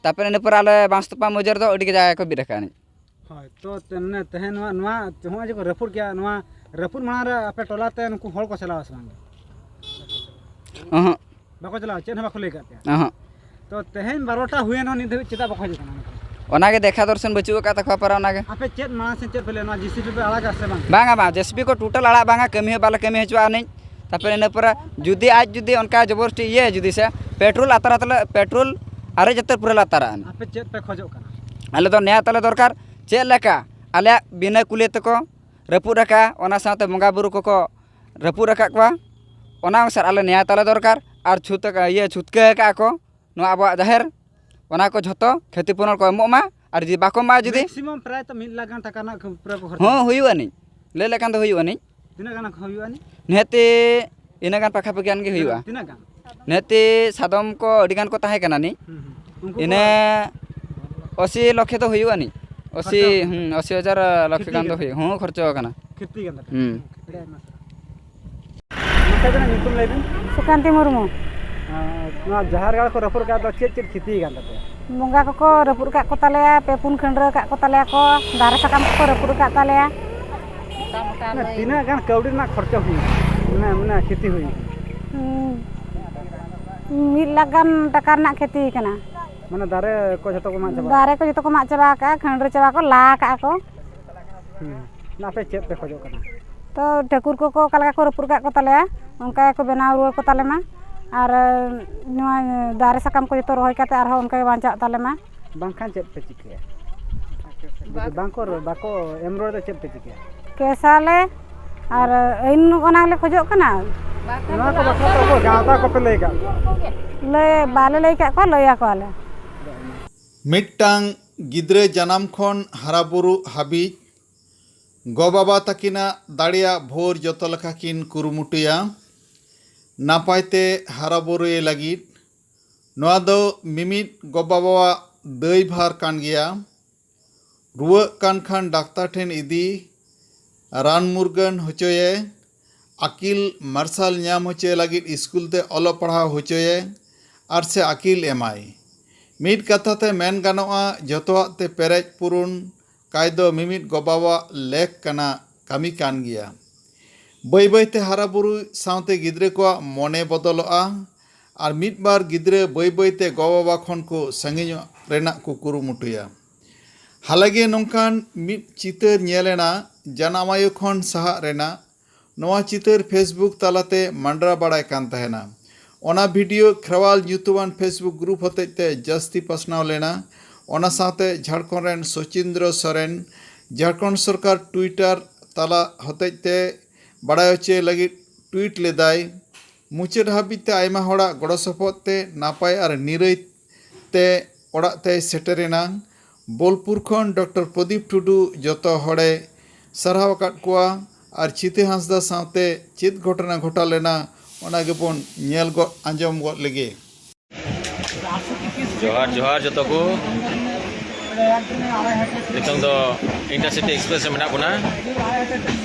ᱛᱟᱨᱯᱚᱨᱮ ᱤᱱᱟᱹ ᱯᱚᱨᱮ ᱟᱞᱮ ᱵᱟᱸᱥᱛᱚᱯᱟ ᱢᱩᱡᱟᱹ ᱨᱮᱫᱚ ᱟᱹᱰᱤ ᱜᱮ ᱡᱟᱭᱜᱟ ᱠᱚ ᱵᱤᱫ ᱟᱠᱟᱫᱼᱟ ᱟᱹᱱᱤᱡ᱾ ᱦᱳᱭ, ᱛᱚ ᱛᱮ-, ᱢᱟᱱᱮ ᱛᱮᱦᱮᱧ ᱱᱚᱣᱟ, ᱱᱚᱣᱟ ᱱᱚᱜᱼᱚᱭ ᱡᱮ ᱠᱚ ᱨᱟᱹᱯᱩᱫ ᱠᱮᱜᱼᱟ, ᱱᱚᱣᱟ ᱨᱟᱹᱯᱩᱫ ᱢᱟᱲᱟᱝ ᱨᱮ ᱟᱯᱮ ᱴᱚᱞᱟ ᱛᱮ ᱱᱩᱠᱩ ᱦᱚᱲ ᱠᱚ ᱪᱟᱞᱟᱣᱟ ᱥᱮ ᱵᱟᱝ? ᱚᱦᱚᱸ, ᱵᱟᱠᱚ ᱪᱟᱞᱟᱣᱟ, ᱪᱮᱫ ᱦᱚᱸ ᱵᱟᱠᱚ ᱞᱟᱹᱭ ᱟᱠᱟᱫ ᱯᱮᱭᱟ? ᱚᱦᱚᱸ᱾ ᱛᱚ ᱛᱮᱦᱮᱧ ᱵᱟᱨᱚᱴᱟ ᱦᱩᱭᱮᱱ ᱨᱮᱦᱚᱸ ᱱᱤᱛ ᱫᱷᱟᱹᱵᱤᱡ ᱪᱮᱫᱟᱜ ᱵᱟᱠᱚ ᱦᱤᱡᱩᱜ ᱠᱟᱱᱟ? ᱚᱱᱟᱜᱮ ᱫᱮᱠᱷᱟ ᱫᱚᱨᱥᱚᱱ ᱵᱟᱹᱪᱩᱜ ᱟᱠᱟᱫ ᱛᱟᱠᱚᱣᱟ ᱯᱟᱨᱟ ᱚᱱᱟᱜᱮ᱾ ᱟᱯᱮ ᱪᱮᱫ ᱢᱟᱲᱟᱝ ᱥᱮ ᱪᱮᱫ ᱯᱮ ᱞᱟᱹᱭᱟ, ᱱᱚᱣᱟ ᱡᱮᱥᱤᱵᱤ ᱯᱮ ᱟᱲᱟᱜᱟ ᱥᱮ ᱵᱟᱝ? ᱵᱟᱝᱟ, ᱵᱟᱝ, ᱡᱮᱥᱤᱵᱤ ᱠᱚ ᱴᱳᱴᱟᱞ ᱟᱲᱟᱜ ᱵᱟᱝᱟ, ᱠᱟᱹᱢᱤ ᱦᱚᱸ ᱵᱟᱞᱮ ᱠᱟᱹᱢᱤ ᱦᱚᱪᱚᱣᱟᱜᱼᱟ ᱟᱹᱱᱤᱡ᱾ ᱛᱟᱨᱯᱚᱨᱮ ᱤᱱᱟᱹ ᱯᱚᱨᱮ ᱡᱩᱫᱤ ᱟᱡ ᱡᱩᱫᱤ ᱚᱱᱠᱟ ᱡᱚᱵᱚᱨᱫᱚᱥᱛᱤ ᱤᱭᱟᱹ ᱡᱩᱫᱤ ᱥᱮ ᱯᱮᱴᱨᱳᱞ ᱟᱛᱟᱨ ᱟᱛᱟᱨ ᱯᱮᱴᱨᱳᱞ ᱟᱨᱮᱡ ᱟᱛᱟᱨ ᱯᱩᱨᱟᱹ ᱞᱮ ᱟᱛᱟᱨᱟ ᱟᱹᱱᱤᱡ᱾ ᱟᱯᱮ ᱪᱮᱫ ᱯᱮ ᱠᱷᱚᱡᱚᱜ ᱠᱟᱱᱟ? ᱟᱞᱮ ᱫᱚ ᱱᱮᱭᱟ ᱛᱟᱞᱮ ᱫᱚᱨᱠᱟᱨ, ᱪᱮᱫ ᱞᱮᱠᱟ ᱟᱞᱮᱭᱟᱜ ᱵᱤᱱᱟᱹ ᱠᱩᱞᱤ ᱛᱮᱠᱚ ᱨᱟᱹᱯᱩᱫ ᱟᱠᱟᱫᱼᱟ, ᱚᱱᱟ ᱥᱟᱶᱛᱮ ᱵᱚᱸᱜᱟ ᱵᱩᱨᱩ ᱠᱚᱠᱚ ᱨᱟᱹᱯᱩᱫ ᱟᱠᱟᱫ ᱠᱚᱣᱟ᱾ ᱚᱱᱟ ᱚᱱᱩᱥᱟᱨ ᱟᱞᱮ ᱱᱮᱭᱟᱭ ᱛᱟᱞᱮ ᱫᱚᱨᱠᱟᱨ᱾ ᱟᱨ ᱪᱷᱩᱛ ᱟᱠᱟ-, ᱤᱭᱟᱹ, ᱪᱷᱩᱛᱠᱟᱹ ᱟᱠᱟᱫᱼᱟ ᱠᱚ ᱱᱚᱣᱟ ᱟᱵᱚᱣᱟᱜ ᱡᱟᱦᱮᱨ, ᱚᱱᱟ ᱠᱚ ᱡᱷᱚᱛᱚ ᱠᱷᱚᱛᱤ ᱯᱩᱨᱚᱱ ᱠᱚ ᱮᱢᱚᱜ ᱢᱟ᱾ ᱟᱨ ᱡᱩᱫᱤ ᱵᱟᱠᱚ ᱮᱢᱟ, ᱡᱩᱫᱤ ᱢᱮᱠᱥᱤᱢᱟᱢ ᱯᱨᱟᱭ ᱛᱚ ᱢᱤᱫ ᱞᱟᱠᱷ ᱜᱟᱱ ᱴᱟᱠᱟ ᱨᱮᱱᱟᱜ ᱯᱩᱨᱟᱹ ᱠᱚ ᱠᱷᱚᱨᱪᱟ᱾ ᱦᱚᱸ, ᱦᱩᱭᱩᱜ ᱟᱹᱱᱤᱡ, ᱞᱟᱹᱭ ᱞᱮᱠᱷᱟᱱ ᱫᱚ ᱦᱩᱭᱩᱜ ᱟᱹᱱᱤᱡ᱾ ᱛᱤᱱᱟᱹᱜ ᱜᱟᱱ ᱦᱩᱭᱩᱜ ᱟᱹᱱᱤᱡ? ᱱᱤᱦᱟᱹᱛᱤ ᱤᱱᱟᱹ ᱜᱟᱱ ᱯᱟᱠᱷᱟ ᱯᱟᱠᱷᱤ ᱜᱟᱱ ᱜᱮ ᱦᱩᱭᱩᱜᱼᱟ᱾ ᱛᱤᱱᱟᱹᱜ ᱜᱟᱱ? ᱱᱤᱦᱟᱹᱛᱤ ᱥᱟᱫᱚᱢ ᱠᱚ ᱟᱹᱰᱤ ᱜᱟᱱ ᱠᱚ ᱛᱟᱦᱮᱸ ᱠᱟᱱᱟ ᱱᱤᱡ᱾ ᱦᱩᱸ, ᱦᱩᱸ᱾ ᱩᱱᱠᱩ ᱠᱚ ᱤᱱᱟᱹ ᱟᱥᱤ ᱞᱚᱠᱷᱮ ᱫᱚ ᱦᱩᱭᱩᱜᱼᱟ ᱱᱤᱡ᱾ ᱟᱥᱤ, ᱠᱷᱚᱨᱪᱟ? ᱦᱩᱸ, ᱟᱥᱤ ᱦᱟᱡᱟᱨ ᱞᱚᱠᱷᱮ ᱠᱷᱚᱛᱤ ᱜᱟᱱ ᱫᱚ ᱠᱟᱱᱟ? ᱦᱩᱭᱩᱜᱼᱟ᱾ ᱦᱚᱸ, ᱠᱷᱚᱨᱪᱟ ᱟᱠᱟᱱᱟ᱾ ᱠᱷᱚᱛᱤ ᱠᱟᱱ ᱛᱟᱯᱮᱭᱟ? ᱦᱩᱸ᱾ ᱟᱹᱰᱤ ᱟᱭᱢᱟ ᱥᱟᱨᱦᱟᱣ᱾ ᱢᱟᱥᱮ ᱟᱵᱤᱱᱟᱜ ᱧᱩᱛᱩᱢ ᱞᱟᱹᱭ ᱵᱤᱱ? ᱥᱩᱠᱟᱱᱛᱤ ᱢᱩᱨᱢᱩ᱾ ᱟᱨ ᱱᱚᱣᱟ ᱡᱟᱦᱮᱨ ᱜᱟᱲ ᱠᱚ ᱨᱟᱹᱯᱩᱫ ᱟᱠᱟᱫ ᱫᱚ ᱪᱮᱫ ᱪᱮᱫ ᱠᱷᱚᱛᱤ ᱟᱠᱟᱱ ᱛᱟᱯᱮᱭᱟ? ᱵᱚᱸᱜᱟ ᱠᱚᱠᱚ ᱨᱟᱹᱯᱩᱫ ᱟᱠᱟᱫ ᱠᱚ ᱛᱟᱞᱮᱭᱟ, ᱯᱮ ᱯᱩᱱ ᱠᱷᱟᱹᱱᱰᱨᱟᱹ ᱟᱠᱟᱫ ᱠᱚ ᱛᱟᱞᱮᱭᱟ ᱠᱚ, ᱫᱟᱨᱮ ᱥᱟᱠᱟᱢ ᱠᱚᱠᱚ ᱨᱟᱹᱯᱩᱫ ᱟᱠᱟᱫ ᱛᱟᱞᱮᱭᱟ᱾ ᱢᱟᱱᱮ ᱛᱤᱱᱟᱹᱜ ᱜᱟᱱ ᱠᱟᱹᱣᱰᱤ ᱨᱮᱱᱟᱜ ᱠᱷᱚᱨᱪᱟ ᱦᱩᱭᱩᱜᱼᱟ? ᱢᱟᱱᱮ, ᱢᱟᱱᱮ ᱠᱷᱚᱛᱤ ᱦᱩᱭᱩᱜᱼᱟ? ᱦᱩᱸ, ᱢᱤᱫ ᱞᱟᱠᱷ ᱜᱟᱱ ᱴᱟᱠᱟ ᱨᱮᱱᱟᱜ ᱠᱷᱚᱛᱤ ᱠᱟᱱᱟ᱾ ᱢᱟᱱᱮ ᱫᱟᱨᱮ ᱠᱚ ᱡᱷᱚᱛᱚ ᱠᱚ ᱢᱟᱜ ᱪᱟᱵᱟ? ᱫᱟᱨᱮ ᱠᱚ ᱡᱷᱚᱛᱚ ᱠᱚ ᱢᱟᱜ ᱪᱟᱵᱟ ᱟᱠᱟᱫᱼᱟ, ᱠᱷᱟᱹᱱᱰᱨᱟᱹ ᱪᱟᱵᱟ ᱠᱚ ᱞᱟ ᱟᱠᱟᱫᱼᱟ ᱠᱚ᱾ ᱦᱩᱸ᱾ ᱟᱯᱮ ᱪᱮᱫ ᱯᱮ ᱠᱷᱚᱡᱚᱜ ᱠᱟᱱᱟ? ᱛᱚ ᱴᱷᱟᱹᱠᱩᱨ ᱠᱚᱠᱚ ᱚᱠᱟ ᱞᱮᱠᱟ ᱠᱚ ᱨᱟᱹᱯᱩᱫ ᱟᱠᱟᱫ ᱠᱚ ᱛᱟᱞᱮᱭᱟ, ᱚᱱᱠᱟ ᱜᱮᱠᱚ ᱵᱮᱱᱟᱣ ᱨᱩᱣᱟᱹᱲ ᱠᱚ ᱛᱟᱞᱮ ᱢᱟ᱾ ᱟᱨ ᱱᱚᱣᱟ ᱫᱟᱨᱮ ᱥᱟᱠᱟᱢ ᱠᱚ ᱡᱚᱛᱚ ᱨᱚᱦᱚᱭ ᱠᱟᱛᱮ ᱟᱨᱦᱚᱸ ᱚᱱᱠᱟ ᱜᱮ ᱵᱟᱧᱪᱟᱜ ᱛᱟᱞᱮ ᱢᱟ᱾ ᱵᱟᱝᱠᱷᱟᱱ ᱪᱮᱫ ᱯᱮ ᱪᱤᱠᱟᱹᱭᱟ? ᱡᱩᱫᱤ ᱵᱟᱝᱠᱚ, ᱵᱟᱠᱚ ᱮᱢ ᱨᱩᱣᱟᱹᱲ ᱫᱚ ᱪᱮᱫ ᱯᱮ ᱪᱤᱠᱟᱹᱭᱟ? ᱠᱮᱥᱟᱞᱮ, ᱟᱨ ᱟᱹᱭᱤᱱ ᱚᱱᱟ ᱞᱮ ᱠᱷᱚᱡᱚᱜ ᱠᱟᱱᱟ᱾ ᱱᱚᱣᱟ ᱠᱚ ᱵᱟᱠᱷᱨᱟ ᱛᱮ ᱚᱠᱚᱭ ᱜᱟᱶᱛᱟ ᱠᱚᱯᱮ ᱞᱟᱹᱭ ᱟᱠᱟᱫ ᱠᱚᱣᱟ? ᱞᱟᱹᱭ, ᱵᱟᱞᱮ ᱞᱟᱹᱭ ᱟᱠᱟᱫ ᱠᱚᱣᱟ, ᱞᱟᱹᱭ ᱟᱠᱚᱣᱟᱞᱮ᱾ ᱢᱤᱫᱴᱟᱝ ᱜᱤᱫᱽᱨᱟᱹ ᱡᱟᱱᱟᱢ ᱠᱷᱚᱱ ᱦᱟᱨᱟ ᱵᱩᱨᱩ ᱦᱟᱹᱵᱤᱡ ᱜᱚ-ᱵᱟᱵᱟ ᱛᱟᱹᱠᱤᱱᱟᱜ ᱫᱟᱲᱮᱭᱟᱜ ᱵᱷᱳᱨ ᱡᱚᱛᱚ ᱞᱮᱠᱟ ᱠᱤᱱ ᱠᱩᱨᱩᱢᱩᱴᱩᱭᱟ ᱱᱟᱯᱟᱭ ᱛᱮ ᱦᱟᱨᱟ ᱵᱩᱨᱩᱭᱮ ᱞᱟᱹᱜᱤᱫ᱾ ᱱᱚᱣᱟ ᱫᱚ ᱢᱤᱢᱤᱫ ᱜᱚ-ᱵᱟᱵᱟᱣᱟᱜ ᱫᱟᱹᱭᱵᱷᱟᱨ ᱠᱟᱱ ᱜᱮᱭᱟ᱾ ᱨᱩᱣᱟᱹᱜ ᱠᱟᱱ ᱠᱷᱟᱱ ᱰᱟᱠᱛᱟᱨ ᱴᱷᱮᱱ ᱤᱫᱤ, ᱨᱟᱱ ᱢᱩᱨᱜᱟᱹᱱ ᱦᱚᱪᱚᱭᱮ, ᱟᱹᱠᱤᱞ ᱢᱟᱨᱥᱟᱞ ᱧᱟᱢ ᱦᱚᱪᱚᱭᱮ ᱞᱟᱹᱜᱤᱫ ᱥᱠᱩᱞ ᱛᱮ ᱚᱞᱚᱜ ᱯᱟᱲᱦᱟᱣ ᱦᱚᱪᱚᱭᱮ, ᱟᱨ ᱥᱮ ᱟᱹᱠᱤᱞ ᱮᱢᱟᱭ᱾ ᱢᱤᱫ ᱠᱟᱛᱷᱟ ᱛᱮ ᱢᱮᱱ ᱜᱟᱱᱚᱜᱼᱟ, ᱡᱚᱛᱚᱣᱟᱜ ᱛᱮ ᱯᱮᱨᱮᱡ ᱯᱩᱨᱩᱱ ᱠᱟᱭ ᱫᱚ ᱢᱤᱢᱤᱫ ᱜᱚ-ᱵᱟᱵᱟᱣᱟᱜ ᱞᱮᱠ ᱠᱟᱱᱟ, ᱠᱟᱹᱢᱤ ᱠᱟᱱ ᱜᱮᱭᱟ᱾ ᱵᱟᱹᱭ ᱵᱟᱹᱭ ᱛᱮ ᱦᱟᱨᱟ ᱵᱩᱨᱩ ᱥᱟᱶᱛᱮ ᱜᱤᱫᱽᱨᱟᱹ ᱠᱚᱣᱟᱜ ᱢᱚᱱᱮ ᱵᱚᱫᱚᱞᱚᱜᱼᱟ, ᱟᱨ ᱢᱤᱫ ᱵᱟᱨ ᱜᱤᱫᱽᱨᱟᱹ ᱵᱟᱹᱭ ᱵᱟᱹᱭ ᱛᱮ ᱜᱚ-ᱵᱟᱵᱟ ᱠᱷᱚᱱ ᱠᱚ ᱥᱟᱺᱜᱤᱧᱚᱜ ᱨᱮᱱᱟᱜ ᱠᱚ ᱠᱩᱨᱩᱢᱩᱴᱩᱭᱟ᱾ ᱦᱟᱞᱮᱜᱮ ᱱᱚᱝᱠᱟᱱ ᱢᱤᱫ ᱪᱤᱛᱟᱹᱨ ᱧᱮᱞ ᱮᱱᱟ, ᱡᱟᱱᱟᱢ ᱟᱭᱳ ᱠᱷᱚᱱ ᱥᱟᱦᱟᱜ ᱨᱮᱱᱟᱜ᱾ ᱱᱚᱣᱟ ᱪᱤᱛᱟᱹᱨ Facebook ᱛᱟᱞᱟᱛᱮ ᱢᱟᱸᱰᱨᱟ ᱵᱟᱲᱟᱭ ᱠᱟᱱ ᱛᱟᱦᱮᱱᱟ᱾ ᱚᱱᱟ ᱵᱷᱤᱰᱤᱭᱳ ᱠᱷᱮᱨᱣᱟᱞ ᱧᱩᱛᱩᱢᱟᱱ Facebook ᱜᱨᱩᱯ ᱦᱚᱛᱮᱡ ᱛᱮ ᱡᱟᱹᱥᱛᱤ ᱯᱟᱥᱱᱟᱣ ᱞᱮᱱᱟ᱾ ᱚᱱᱟ ᱥᱟᱶᱛᱮ ᱡᱷᱟᱲᱠᱷᱚᱸᱰ ᱨᱮᱱ ᱥᱚᱪᱤᱱᱫᱨᱚ ᱥᱚᱨᱮᱱ, ᱡᱷᱟᱲᱠᱷᱚᱸᱰ ᱥᱚᱨᱠᱟᱨ ᱴᱩᱭᱴᱟᱨ ᱛᱟᱞᱟ ᱦᱚᱛᱮᱡ ᱛᱮ ᱵᱟᱲᱟᱭ ᱦᱚᱪᱚᱭ ᱞᱟᱹᱜᱤᱫ ᱴᱩᱭᱤᱴ ᱞᱮᱫᱟᱭ, ᱢᱩᱪᱟᱹᱫ ᱦᱟᱹᱵᱤᱡ ᱛᱮ ᱟᱭᱢᱟ ᱦᱚᱲᱟᱜ ᱜᱚᱲᱚ ᱥᱚᱯᱚᱦᱚᱫ ᱛᱮ ᱱᱟᱯᱟᱭ ᱟᱨ ᱱᱤᱨᱟᱹᱭ ᱛᱮ ᱚᱲᱟᱜ ᱛᱮᱭ ᱥᱮᱴᱮᱨᱮᱱᱟ᱾ ᱵᱳᱞᱯᱩᱨ ᱠᱷᱚᱱ ᱰᱚᱠᱴᱚᱨ ᱯᱨᱚᱫᱤᱯ ᱴᱩᱰᱩ ᱡᱚᱛᱚ ᱦᱚᱲᱮ ᱥᱟᱨᱦᱟᱣ ᱟᱠᱟᱫ ᱠᱚᱣᱟ ᱟᱨ ᱪᱷᱤᱛᱟᱹ ᱦᱟᱸᱥᱫᱟ ᱥᱟᱶᱛᱮ ᱪᱮᱫ ᱜᱷᱚᱴᱚᱱᱟ ᱜᱷᱚᱴᱟᱣ ᱞᱮᱱᱟ, ᱚᱱᱟ ᱜᱮᱵᱚᱱ ᱧᱮᱞ ᱜᱚᱫ ᱟᱸᱡᱚᱢ ᱜᱚᱫ ᱞᱮᱜᱮ᱾ ᱡᱚᱦᱟᱨ, ᱡᱚᱦᱟᱨ ᱡᱚᱛᱚ ᱠᱚ᱾ ᱱᱤᱛᱚᱝ ᱫᱚ ᱤᱱᱴᱟᱨᱥᱤᱴᱤ ᱮᱠᱥᱯᱨᱮᱥ ᱨᱮ ᱢᱮᱱᱟᱜ ᱵᱚᱱᱟ᱾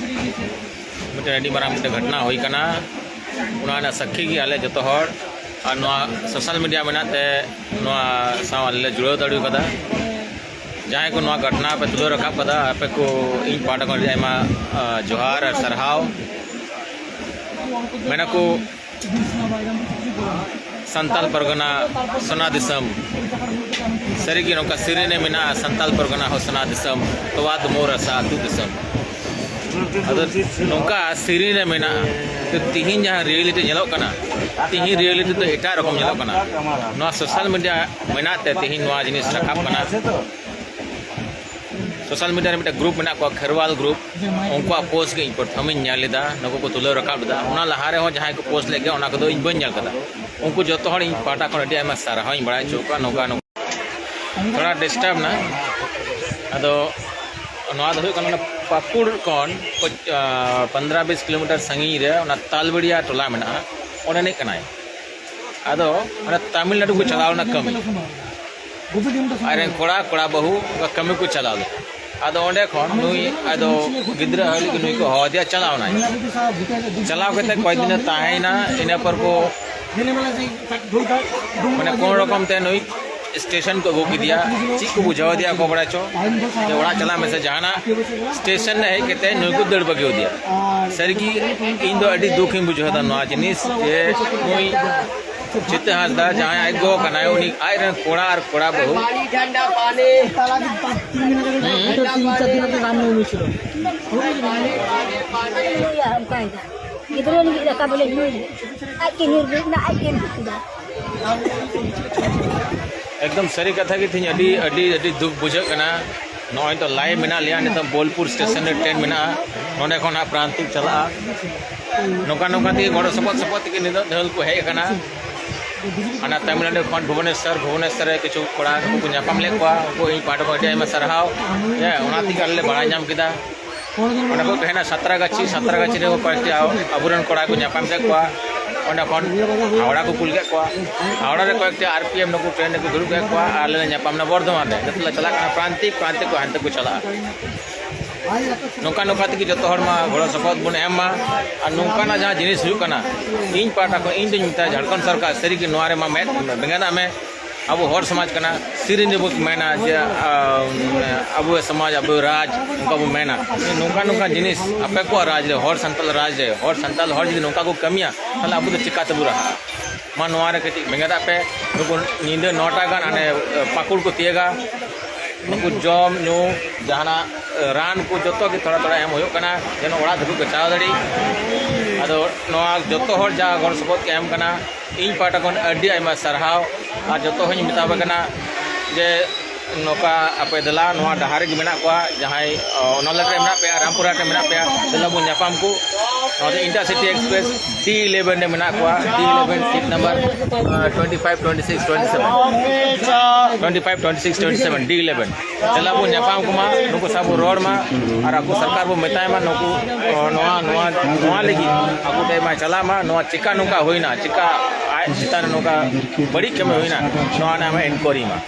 ᱢᱤᱫᱴᱮᱱ ᱟᱹᱰᱤ ᱢᱟᱨᱟᱝ ᱢᱤᱫᱴᱮᱱ ᱜᱷᱚᱴᱚᱱᱟ ᱦᱩᱭ ᱠᱟᱱᱟ, ᱚᱱᱟ ᱨᱮᱱᱟᱜ ᱥᱟᱹᱠᱷᱤ ᱜᱮ ᱟᱞᱮ ᱡᱚᱛᱚ ᱦᱚᱲ᱾ ᱟᱨ ᱱᱚᱣᱟ ᱥᱳᱥᱟᱞ ᱢᱤᱰᱤᱭᱟ ᱢᱮᱱᱟᱜ ᱛᱮ ᱱᱚᱣᱟ ᱥᱟᱶ ᱟᱞᱮ ᱞᱮ ᱡᱩᱲᱟᱹᱣ ᱫᱟᱲᱮ ᱠᱟᱫᱟ᱾ ᱡᱟᱦᱟᱸᱭ ᱠᱚ ᱱᱚᱣᱟ ᱜᱷᱚᱴᱚᱱᱟ ᱯᱮ ᱛᱩᱞᱟᱹᱣ ᱨᱟᱠᱟᱵ ᱠᱟᱫᱟ, ᱟᱯᱮ ᱠᱚ ᱤᱧ ᱯᱟᱦᱴᱟ ᱠᱷᱚᱱ ᱟᱹᱰᱤ ᱟᱭᱢᱟ, ᱟ, ᱡᱚᱦᱟᱨ ᱟᱨ ᱥᱟᱨᱦᱟᱣ᱾ ᱢᱮᱱᱟᱠᱚ ᱥᱟᱱᱛᱟᱞ ᱯᱟᱨᱜᱟᱱᱟ ᱥᱳᱱᱟ ᱫᱤᱥᱚᱢ, ᱥᱟᱹᱨᱤᱜᱮ ᱱᱚᱝᱠᱟ ᱥᱮᱨᱮᱧ ᱨᱮ ᱢᱮᱱᱟᱜᱼᱟ, ᱥᱟᱱᱛᱟᱞ ᱯᱟᱨᱜᱟᱱᱟ ᱦᱚᱸ ᱥᱳᱱᱟ ᱫᱤᱥᱚᱢ, ᱛᱚᱣᱟ ᱫᱩᱢᱩᱨ ᱦᱟᱥᱟ ᱟᱹᱛᱩ ᱫᱤᱥᱚᱢ᱾ ᱟᱫᱚ ᱱᱚᱝᱠᱟ ᱥᱮᱨᱮᱧ ᱨᱮ ᱢᱮᱱᱟᱜᱼᱟ, ᱛᱚ ᱛᱤᱦᱤᱧ ᱡᱟᱦᱟᱸ ᱨᱤᱭᱮᱞᱤᱴᱤ ᱧᱮᱞᱚᱜ ᱠᱟᱱᱟ, ᱛᱤᱦᱤᱧ ᱨᱤᱭᱮᱞᱤᱴᱤ ᱫᱚ ᱮᱴᱟᱜ ᱨᱚᱠᱚᱢ ᱧᱮᱞᱚᱜ ᱠᱟᱱᱟ᱾ ᱱᱚᱣᱟ ᱥᱳᱥᱟᱞ ᱢᱤᱰᱤᱭᱟ ᱢᱮᱱᱟᱜ ᱛᱮ ᱛᱤᱦᱤᱧ ᱱᱚᱣᱟ ᱡᱤᱱᱤᱥ ᱨᱟᱠᱟᱵ ᱠᱟᱱᱟ᱾ ᱥᱳᱥᱟᱞ ᱢᱤᱰᱤᱭᱟ ᱨᱮ ᱢᱤᱫᱴᱮᱱ ᱜᱨᱩᱯ ᱢᱮᱱᱟᱜ ᱠᱚᱣᱟ, ᱠᱷᱮᱨᱣᱟᱞ ᱜᱨᱩᱯ, ᱩᱱᱠᱩᱣᱟᱜ ᱯᱳᱥᱴ ᱜᱮ ᱤᱧ ᱯᱨᱚᱛᱷᱚᱢᱤᱧ ᱧᱮᱞ ᱞᱮᱫᱟ, ᱱᱩᱠᱩ ᱠᱚ ᱛᱩᱞᱟᱹᱣ ᱨᱟᱠᱟᱵ ᱞᱮᱫᱟ᱾ ᱚᱱᱟ ᱞᱟᱦᱟ ᱨᱮᱦᱚᱸ ᱡᱟᱦᱟᱸᱭ ᱠᱚ ᱯᱳᱥᱴ ᱞᱮᱫ ᱜᱮᱭᱟ, ᱚᱱᱟ ᱠᱚᱫᱚ ᱤᱧ ᱵᱟᱹᱧ ᱧᱮᱞ ᱠᱟᱫᱟ᱾ ᱩᱱᱠᱩ ᱡᱚᱛᱚ ᱦᱚᱲ ᱤᱧ ᱯᱟᱦᱴᱟ ᱠᱷᱚᱱ ᱟᱹᱰᱤ ᱟᱭᱢᱟ ᱥᱟᱨᱦᱟᱣ ᱤᱧ ᱵᱟᱲᱟᱭ ᱦᱚᱪᱚ ᱠᱚᱣᱟ᱾ ᱱᱚᱝᱠᱟ ᱱᱚᱝᱠᱟ ᱛᱷᱚᱲᱟ ᱰᱤᱥᱴᱟᱵᱽ ᱱᱟ, ᱟᱫᱚ ᱱᱚᱣᱟ ᱫᱚ ᱦᱩᱭᱩᱜ ᱠᱟᱱᱟ ᱚᱱᱟ ᱯᱟᱹᱠᱩᱲ ᱠᱷᱚᱱ ᱯᱚᱪ-, ᱟᱸ, ᱯᱚᱱᱫᱽᱨᱚ ᱵᱤᱥ ᱠᱤᱞᱳᱢᱤᱴᱟᱨ ᱥᱟᱺᱜᱤᱧ ᱨᱮ ᱚᱱᱟ ᱛᱟᱞᱵᱮᱲᱤᱭᱟ ᱴᱚᱞᱟ ᱢᱮᱱᱟᱜᱼᱟ, ᱚᱸᱰᱮ ᱨᱤᱱᱤᱡ ᱠᱟᱱᱟᱭ᱾ ᱟᱫᱚ ᱚᱱᱟ ᱛᱟᱢᱤᱞᱱᱟᱰᱩ ᱠᱚ ᱪᱟᱞᱟᱣ ᱞᱮᱱᱟ ᱠᱟᱹᱢᱤ᱾ ᱟᱡ ᱨᱮᱱ ᱠᱚᱲᱟ, ᱠᱚᱲᱟ ᱵᱟᱹᱦᱩ ᱠᱟᱹᱢᱤ ᱠᱚ ᱪᱟᱞᱟᱣ ᱞᱮᱱᱟ᱾ ᱟᱫᱚ ᱚᱸᱰᱮ ᱠᱷᱚᱱ ᱱᱩᱭ ᱟᱫᱚ ᱜᱤᱫᱽᱨᱟᱹ ᱦᱟᱹᱞᱤ ᱜᱮ ᱱᱩᱭ ᱠᱚ ᱦᱚᱦᱚ ᱟᱫᱮᱭᱟ, ᱪᱟᱞᱟᱣ ᱮᱱᱟᱭ᱾ ᱪᱟᱞᱟᱣ ᱠᱟᱛᱮ ᱠᱚᱭᱮᱠ ᱫᱤᱱᱮ ᱛᱟᱦᱮᱸᱭᱮᱱᱟ, ᱤᱱᱟᱹ ᱯᱚᱨ ᱠᱚ ᱢᱟᱱᱮ ᱠᱳᱱᱳ ᱨᱚᱠᱚᱢ ᱛᱮ ᱱᱩᱭ ᱥᱴᱮᱥᱚᱱ ᱠᱚ ᱟᱹᱜᱩ ᱠᱮᱫᱮᱭᱟ, ᱪᱮᱫ ᱠᱚ ᱵᱩᱡᱷᱟᱹᱣ ᱟᱫᱮᱭᱟ ᱚᱠᱚᱭ ᱵᱟᱲᱟᱭ ᱪᱚ, ᱡᱮ ᱚᱲᱟᱜ ᱪᱟᱞᱟᱜ ᱢᱮᱥᱮ ᱡᱟᱦᱟᱱᱟᱜ᱾ ᱥᱴᱮᱥᱚᱱ ᱨᱮ ᱦᱮᱡ ᱠᱟᱛᱮ ᱱᱩᱭ ᱠᱚ ᱫᱟᱹᱲ ᱵᱟᱹᱜᱤ ᱟᱫᱮᱭᱟ᱾ ᱥᱟᱹᱨᱤᱜᱮ ᱤᱧ ᱫᱚ ᱟᱹᱰᱤ ᱫᱩᱠ ᱤᱧ ᱵᱩᱡᱷᱟᱹᱣ ᱮᱫᱟ ᱱᱚᱣᱟ ᱡᱤᱱᱤᱥ, ᱡᱮ ᱱᱩᱭ ᱪᱤᱛᱟᱹ ᱦᱟᱸᱥᱫᱟ ᱡᱟᱦᱟᱸᱭ ᱟᱡ ᱜᱚ ᱠᱟᱱᱟᱭ, ᱩᱱᱤ ᱟᱡ ᱨᱮᱱ ᱠᱚᱲᱟ ᱟᱨ ᱠᱚᱲᱟ ᱵᱟᱹᱦᱩ᱾ ᱛᱟᱞᱟ ᱫᱤᱱ ᱯᱟᱸᱪ ᱫᱤᱱ ᱢᱮᱱᱟᱜ ᱠᱟᱱᱟ, ᱦᱩᱸ᱾ ᱛᱤᱱ ᱪᱟᱨ ᱫᱤᱱ ᱟᱜᱮ ᱨᱟᱢᱱᱚᱵᱚᱢᱤ ᱪᱷᱤᱞᱚ᱾ ᱦᱩᱭᱩᱜᱼᱟ, ᱚᱱᱠᱟ ᱜᱮ᱾ ᱜᱤᱫᱽᱨᱟᱹ ᱞᱟᱹᱜᱤᱫ ᱫᱟᱠᱟ ᱵᱚᱞᱮ ᱧᱩᱭ ᱞᱟᱹᱜᱤᱫ᱾ ᱟᱡ ᱜᱮ ᱧᱩᱨ ᱵᱮᱱᱟ, ᱟᱡ ᱜᱮ ᱫᱩᱠ ᱠᱮᱫᱟ᱾ ᱮᱠᱫᱚᱢ ᱥᱟᱹᱨᱤ ᱠᱟᱛᱷᱟ ᱜᱮ, ᱛᱮᱦᱮᱧ ᱟᱹᱰᱤ, ᱟᱹᱰᱤ, ᱟᱹᱰᱤ ᱫᱩᱠ ᱵᱩᱡᱷᱟᱹᱜ ᱠᱟᱱᱟ᱾ ᱱᱚᱜᱼᱚᱭ ᱛᱚ ᱞᱟᱭᱤᱵᱷ ᱢᱮᱱᱟᱜ ᱞᱮᱭᱟ, ᱱᱤᱛᱚᱜ ᱵᱳᱞᱯᱩᱨ ᱥᱴᱮᱥᱚᱱ ᱨᱮ ᱴᱨᱮᱱ ᱢᱮᱱᱟᱜᱼᱟ, ᱱᱚᱸᱰᱮ ᱠᱷᱚᱱ ᱦᱟᱸᱜ ᱯᱨᱟᱱᱛᱤᱠ ᱪᱟᱞᱟᱜᱼᱟ᱾ ᱱᱚᱝᱠᱟ ᱱᱚᱝᱠᱟ ᱛᱮᱜᱮ ᱜᱚᱲᱚ ᱥᱚᱯᱚᱦᱚᱫ ᱥᱚᱯᱚᱦᱚᱫ ᱛᱮᱜᱮ ᱱᱤᱱᱟᱹᱜ ᱰᱷᱮᱨ ᱠᱚ ᱦᱮᱡ ᱟᱠᱟᱱᱟ᱾ ᱦᱟᱱᱟ ᱛᱟᱢᱤᱞᱱᱟᱲᱩ ᱠᱷᱚᱱ ᱵᱷᱩᱵᱚᱱᱮᱥᱥᱚᱨ, ᱵᱷᱩᱵᱚᱱᱮᱥᱥᱚᱨ ᱨᱮ ᱠᱤᱪᱷᱩ ᱠᱚᱲᱟ ᱱᱩᱠᱩ ᱠᱚ ᱧᱟᱯᱟᱢ ᱞᱮᱫ ᱠᱚᱣᱟ, ᱩᱱᱠᱩ ᱤᱧ ᱯᱟᱦᱴᱟ ᱠᱷᱚᱱ ᱟᱹᱰᱤ ᱟᱭᱢᱟ ᱥᱟᱨᱦᱟᱣ᱾ ᱦᱮᱸ, ᱚᱱᱟ ᱛᱮᱜᱮ ᱟᱞᱮ ᱞᱮ ᱵᱟᱲᱟᱭ ᱧᱟᱢ ᱠᱮᱫᱟ᱾ ᱚᱸᱰᱮ ᱠᱚ ᱛᱟᱦᱮᱱᱟ ᱥᱟᱛᱨᱟᱜᱟᱪᱷᱤ, ᱥᱟᱛᱨᱟᱜᱟᱪᱷᱤ ᱨᱮ ᱠᱚᱭᱮᱠᱴᱤ ᱟᱵᱚᱨᱮᱱ ᱠᱚᱲᱟ ᱠᱚ ᱧᱟᱯᱟᱢ ᱠᱮᱫ ᱠᱚᱣᱟ᱾ ᱚᱸᱰᱮ ᱠᱷᱚᱱ ᱦᱟᱣᱲᱟ ᱠᱚ ᱠᱩᱞ ᱠᱮᱫ ᱠᱚᱣᱟ᱾ ᱦᱟᱣᱲᱟ ᱨᱮ ᱠᱚᱭᱮᱠᱴᱤ ᱟᱨ ᱯᱤ ᱮᱯᱷ ᱱᱩᱠᱩ ᱴᱨᱮᱱ ᱨᱮᱠᱚ ᱫᱩᱲᱩᱵ ᱠᱮᱫ ᱠᱚᱣᱟ ᱟᱨ ᱟᱞᱮ ᱞᱮ ᱧᱟᱯᱟᱢ ᱮᱱᱟ ᱵᱚᱨᱫᱷᱚᱢᱟᱱ ᱨᱮ᱾ ᱱᱤᱛᱚᱜ ᱞᱮ ᱪᱟᱞᱟᱜ ᱠᱟᱱᱟ ᱯᱨᱟᱱᱛᱤᱠ, ᱯᱨᱟᱱᱛᱤᱠ ᱠᱚ ᱦᱟᱱᱛᱮ ᱠᱚ ᱪᱟᱞᱟᱜᱼᱟ᱾ ᱱᱚᱝᱠᱟ ᱱᱚᱝᱠᱟ ᱛᱮᱜᱮ ᱡᱚᱛᱚ ᱦᱚᱲ ᱢᱟ ᱜᱚᱲᱚ ᱥᱚᱯᱚᱦᱚᱫ ᱵᱚᱱ ᱮᱢ ᱢᱟ᱾ ᱟᱨ ᱱᱚᱝᱠᱟᱱᱟᱜ ᱡᱟᱦᱟᱸ ᱡᱤᱱᱤᱥ ᱦᱩᱭᱩᱜ ᱠᱟᱱᱟ, ᱤᱧ ᱯᱟᱦᱴᱟ ᱠᱷᱚᱱ ᱤᱧ ᱫᱩᱧ ᱢᱮᱛᱟᱭᱟ, ᱡᱷᱟᱲᱠᱷᱚᱸᱰ ᱥᱚᱨᱠᱟᱨ ᱥᱟᱹᱨᱤᱜᱮ ᱱᱚᱣᱟ ᱨᱮᱢᱟ ᱢᱮᱫ ᱵᱮᱸᱜᱮᱫᱟᱜ ᱢᱮ᱾ ᱟᱵᱚ ᱦᱚᱲ ᱥᱚᱢᱟᱡᱽ ᱠᱟᱱᱟ, ᱥᱮᱨᱮᱧ ᱨᱮᱵᱚ ᱢᱮᱱᱟ ᱡᱮ, ᱟ, ᱟᱵᱚᱣᱟᱜ ᱥᱚᱢᱟᱡᱽ, ᱟᱵᱚ ᱨᱟᱡᱽ, ᱚᱱᱠᱟ ᱵᱚ ᱢᱮᱱᱟ᱾ ᱱᱚᱝᱠᱟ ᱱᱚᱝᱠᱟ ᱡᱤᱱᱤᱥ ᱟᱯᱮ ᱠᱚᱣᱟᱜ ᱨᱟᱡᱽ ᱨᱮ, ᱦᱚᱲ ᱥᱟᱱᱛᱟᱲ ᱨᱟᱡᱽ ᱨᱮ, ᱦᱚᱲ ᱥᱟᱱᱛᱟᱲ ᱦᱚᱲ ᱡᱩᱫᱤ ᱱᱚᱝᱠᱟ ᱠᱚ ᱠᱟᱹᱢᱤᱭᱟ, ᱛᱟᱦᱚᱞᱮ ᱟᱵᱚ ᱫᱚ ᱪᱤᱠᱟ ᱛᱮᱵᱚ ᱨᱟᱦᱟᱜᱼᱟ? ᱢᱟ ᱱᱚᱣᱟ ᱨᱮ ᱠᱟᱹᱴᱤᱡ ᱵᱮᱸᱜᱮᱫᱟᱜ ᱯᱮ᱾ ᱱᱩᱠᱩ ᱧᱤᱫᱟᱹ ᱱᱚᱴᱟ ᱜᱟᱱ ᱦᱟᱱᱮ, ᱮ, ᱯᱟᱹᱠᱩᱲ ᱠᱚ ᱛᱤᱭᱟᱹᱜᱟ᱾ ᱱᱩᱠᱩ ᱡᱚᱢ ᱧᱩ, ᱡᱟᱦᱟᱱᱟᱜ, ᱮ, ᱨᱟᱱ ᱠᱚ ᱡᱚᱛᱚ ᱜᱮ ᱛᱷᱚᱲᱟ ᱛᱷᱚᱲᱟ ᱮᱢ ᱦᱩᱭᱩᱜ ᱠᱟᱱᱟ, ᱡᱮᱱᱚ ᱚᱲᱟᱜ ᱫᱷᱟᱹᱵᱤᱡ ᱠᱚ ᱪᱟᱞᱟᱣ ᱫᱟᱲᱮᱜ᱾ ᱟᱫᱚ ᱱᱚᱣᱟ ᱡᱚᱛᱚ ᱦᱚᱲ ᱡᱟ ᱜᱚᱲᱚ ᱥᱚᱯᱚᱦᱚᱫ ᱠᱚ ᱮᱢ ᱠᱟᱱᱟ, ᱤᱧ ᱯᱟᱦᱴᱟ ᱠᱷᱚᱱ ᱟᱹᱰᱤ ᱟᱭᱢᱟ ᱥᱟᱨᱦᱟᱣ᱾ ᱟᱨ ᱡᱚᱛᱚ ᱦᱚᱧ ᱢᱮᱛᱟ ᱯᱮ ᱠᱟᱱᱟ ᱡᱮ ᱱᱚᱝᱠᱟ ᱟᱯᱮ ᱫᱮᱞᱟ ᱱᱚᱣᱟ ᱰᱟᱦᱟᱨ ᱨᱮᱜᱮ ᱢᱮᱱᱟᱜ ᱠᱚᱣᱟ, ᱡᱟᱦᱟᱸᱭ, ᱚ, ᱱᱚᱞᱮᱴ ᱨᱮ ᱢᱮᱱᱟᱜ ᱯᱮᱭᱟ, ᱨᱟᱢᱯᱩᱨᱦᱟᱴ ᱨᱮ ᱢᱮᱱᱟᱜ ᱯᱮᱭᱟ, ᱫᱮᱞᱟ ᱵᱚᱱ ᱧᱟᱯᱟᱢ ᱠᱚ᱾ ᱱᱚᱣᱟ ᱫᱚ ᱤᱱᱴᱟᱨᱥᱤᱴᱤ ᱮᱠᱥᱯᱨᱮᱥ ᱰᱤ ᱤᱞᱮᱵᱷᱮᱱ ᱨᱮ ᱢᱮᱱᱟᱜ ᱠᱚᱣᱟ, D eleven seat number, uh, twenty five, twenty six, twenty seven, twenty five, twenty six, twenty seven, D eleven. ᱫᱮᱞᱟ ᱵᱚᱱ ᱧᱟᱯᱟᱢ ᱠᱚᱢᱟ, ᱱᱩᱠᱩ ᱥᱟᱶ ᱵᱚᱱ ᱨᱚᱲ ᱢᱟ, ᱟᱨ ᱟᱠᱚ ᱥᱚᱨᱠᱟᱨ ᱵᱚᱱ ᱢᱮᱛᱟᱭ ᱢᱟ, ᱱᱩᱠᱩ, ᱚ, ᱱᱚᱣᱟ, ᱱᱚᱣᱟ, ᱱᱚᱣᱟ ᱞᱟᱹᱜᱤᱫ ᱟᱠᱚ ᱴᱷᱮᱱ ᱢᱟ ᱪᱟᱞᱟᱜ ᱢᱟ, ᱱᱚᱣᱟ ᱪᱤᱠᱟ ᱱᱚᱝᱠᱟ ᱦᱩᱭᱱᱟ, ᱪᱤᱠᱟ ᱟᱡ ᱪᱮᱛᱟᱱ ᱨᱮ ᱱᱚᱝᱠᱟ ᱵᱟᱹᱲᱤᱡ ᱠᱟᱹᱢᱤ ᱦᱩᱭᱱᱟ, ᱱᱚᱣᱟ ᱨᱮᱱᱟᱜ ᱟᱢ ᱤᱱᱠᱣᱟᱭᱨᱤ ᱢᱟ᱾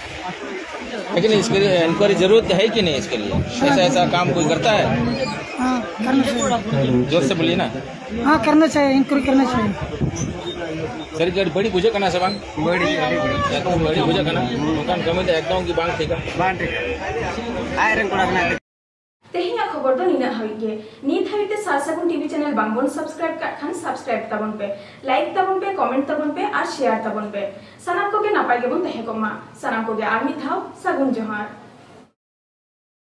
लेकिन इसके लिए इंक्वायरी जरूरत है कि नहीं इसके लिए? ऐसा ऐसा काम कोई करता है? हाँ, करना चाहिए। जोर से बोलिए ना। हाँ, करना चाहिए, इंक्वायरी करना चाहिए। ᱥᱟᱹᱨᱤ ᱜᱮ ᱟᱹᱰᱤ ᱵᱟᱹᱲᱤᱡ ᱵᱩᱡᱷᱟᱹᱜ ᱠᱟᱱᱟ ᱥᱮ ᱵᱟᱝ? ᱵᱟᱹᱲᱤᱡ, ᱟᱹᱰᱤ ᱵᱟᱹᱲᱤᱡ᱾ ᱮᱠᱫᱚᱢ ᱵᱟᱹᱲᱤᱡ ᱵᱩᱡᱷᱟᱹᱜ ᱠᱟᱱᱟ᱾ ᱱᱚᱝᱠᱟᱱ ᱠᱟᱹᱢᱤ ᱫᱚ ᱮᱠᱫᱚᱢ ᱜᱮ ᱵᱟᱝ ᱴᱷᱤᱠᱟ᱾ ᱵᱟᱝ ᱴᱷᱤᱠᱟ᱾ ᱟᱡ ᱨᱮᱱ ᱠᱚᱲᱟ ᱠᱟᱱᱟᱭ᱾ ᱛᱮᱦᱮᱧᱟᱜ ᱠᱷᱚᱵᱚᱨ ᱫᱚ ᱱᱤᱱᱟᱹᱜ ᱦᱟᱹᱵᱤᱡ ᱜᱮ᱾ ᱱᱤᱛ ᱦᱟᱹᱵᱤᱡ ᱛᱮ ᱥᱟᱨ ᱥᱟᱹᱜᱩᱱ ᱴᱤᱵᱷᱤ ᱪᱮᱱᱮᱞ ᱵᱟᱝᱵᱚᱱ ᱥᱟᱵᱥᱠᱨᱟᱭᱤᱵ ᱠᱟᱜ ᱠᱷᱟᱱ ᱥᱟᱵᱥᱠᱨᱟᱭᱤᱵ ᱛᱟᱵᱚᱱ ᱯᱮ, ᱞᱟᱭᱤᱠ ᱛᱟᱵᱚᱱ ᱯᱮ, ᱠᱚᱢᱮᱱᱴ ᱛᱟᱵᱚᱱ ᱯᱮ ᱟᱨ ᱥᱮᱭᱟᱨ ᱛᱟᱵᱚᱱ ᱯᱮ᱾ ᱥᱟᱱᱟᱢ ᱠᱚᱜᱮ ᱱᱟᱯᱟᱭ ᱜᱮᱵᱚᱱ ᱛᱟᱦᱮᱸ ᱠᱚᱜ ᱢᱟ᱾ ᱥᱟᱱᱟᱢ ᱠᱚᱜᱮ ᱟᱨ ᱢᱤᱫ ᱫᱷᱟᱣ ᱥᱟᱹᱜᱩᱱ ᱡᱚᱦᱟᱨ᱾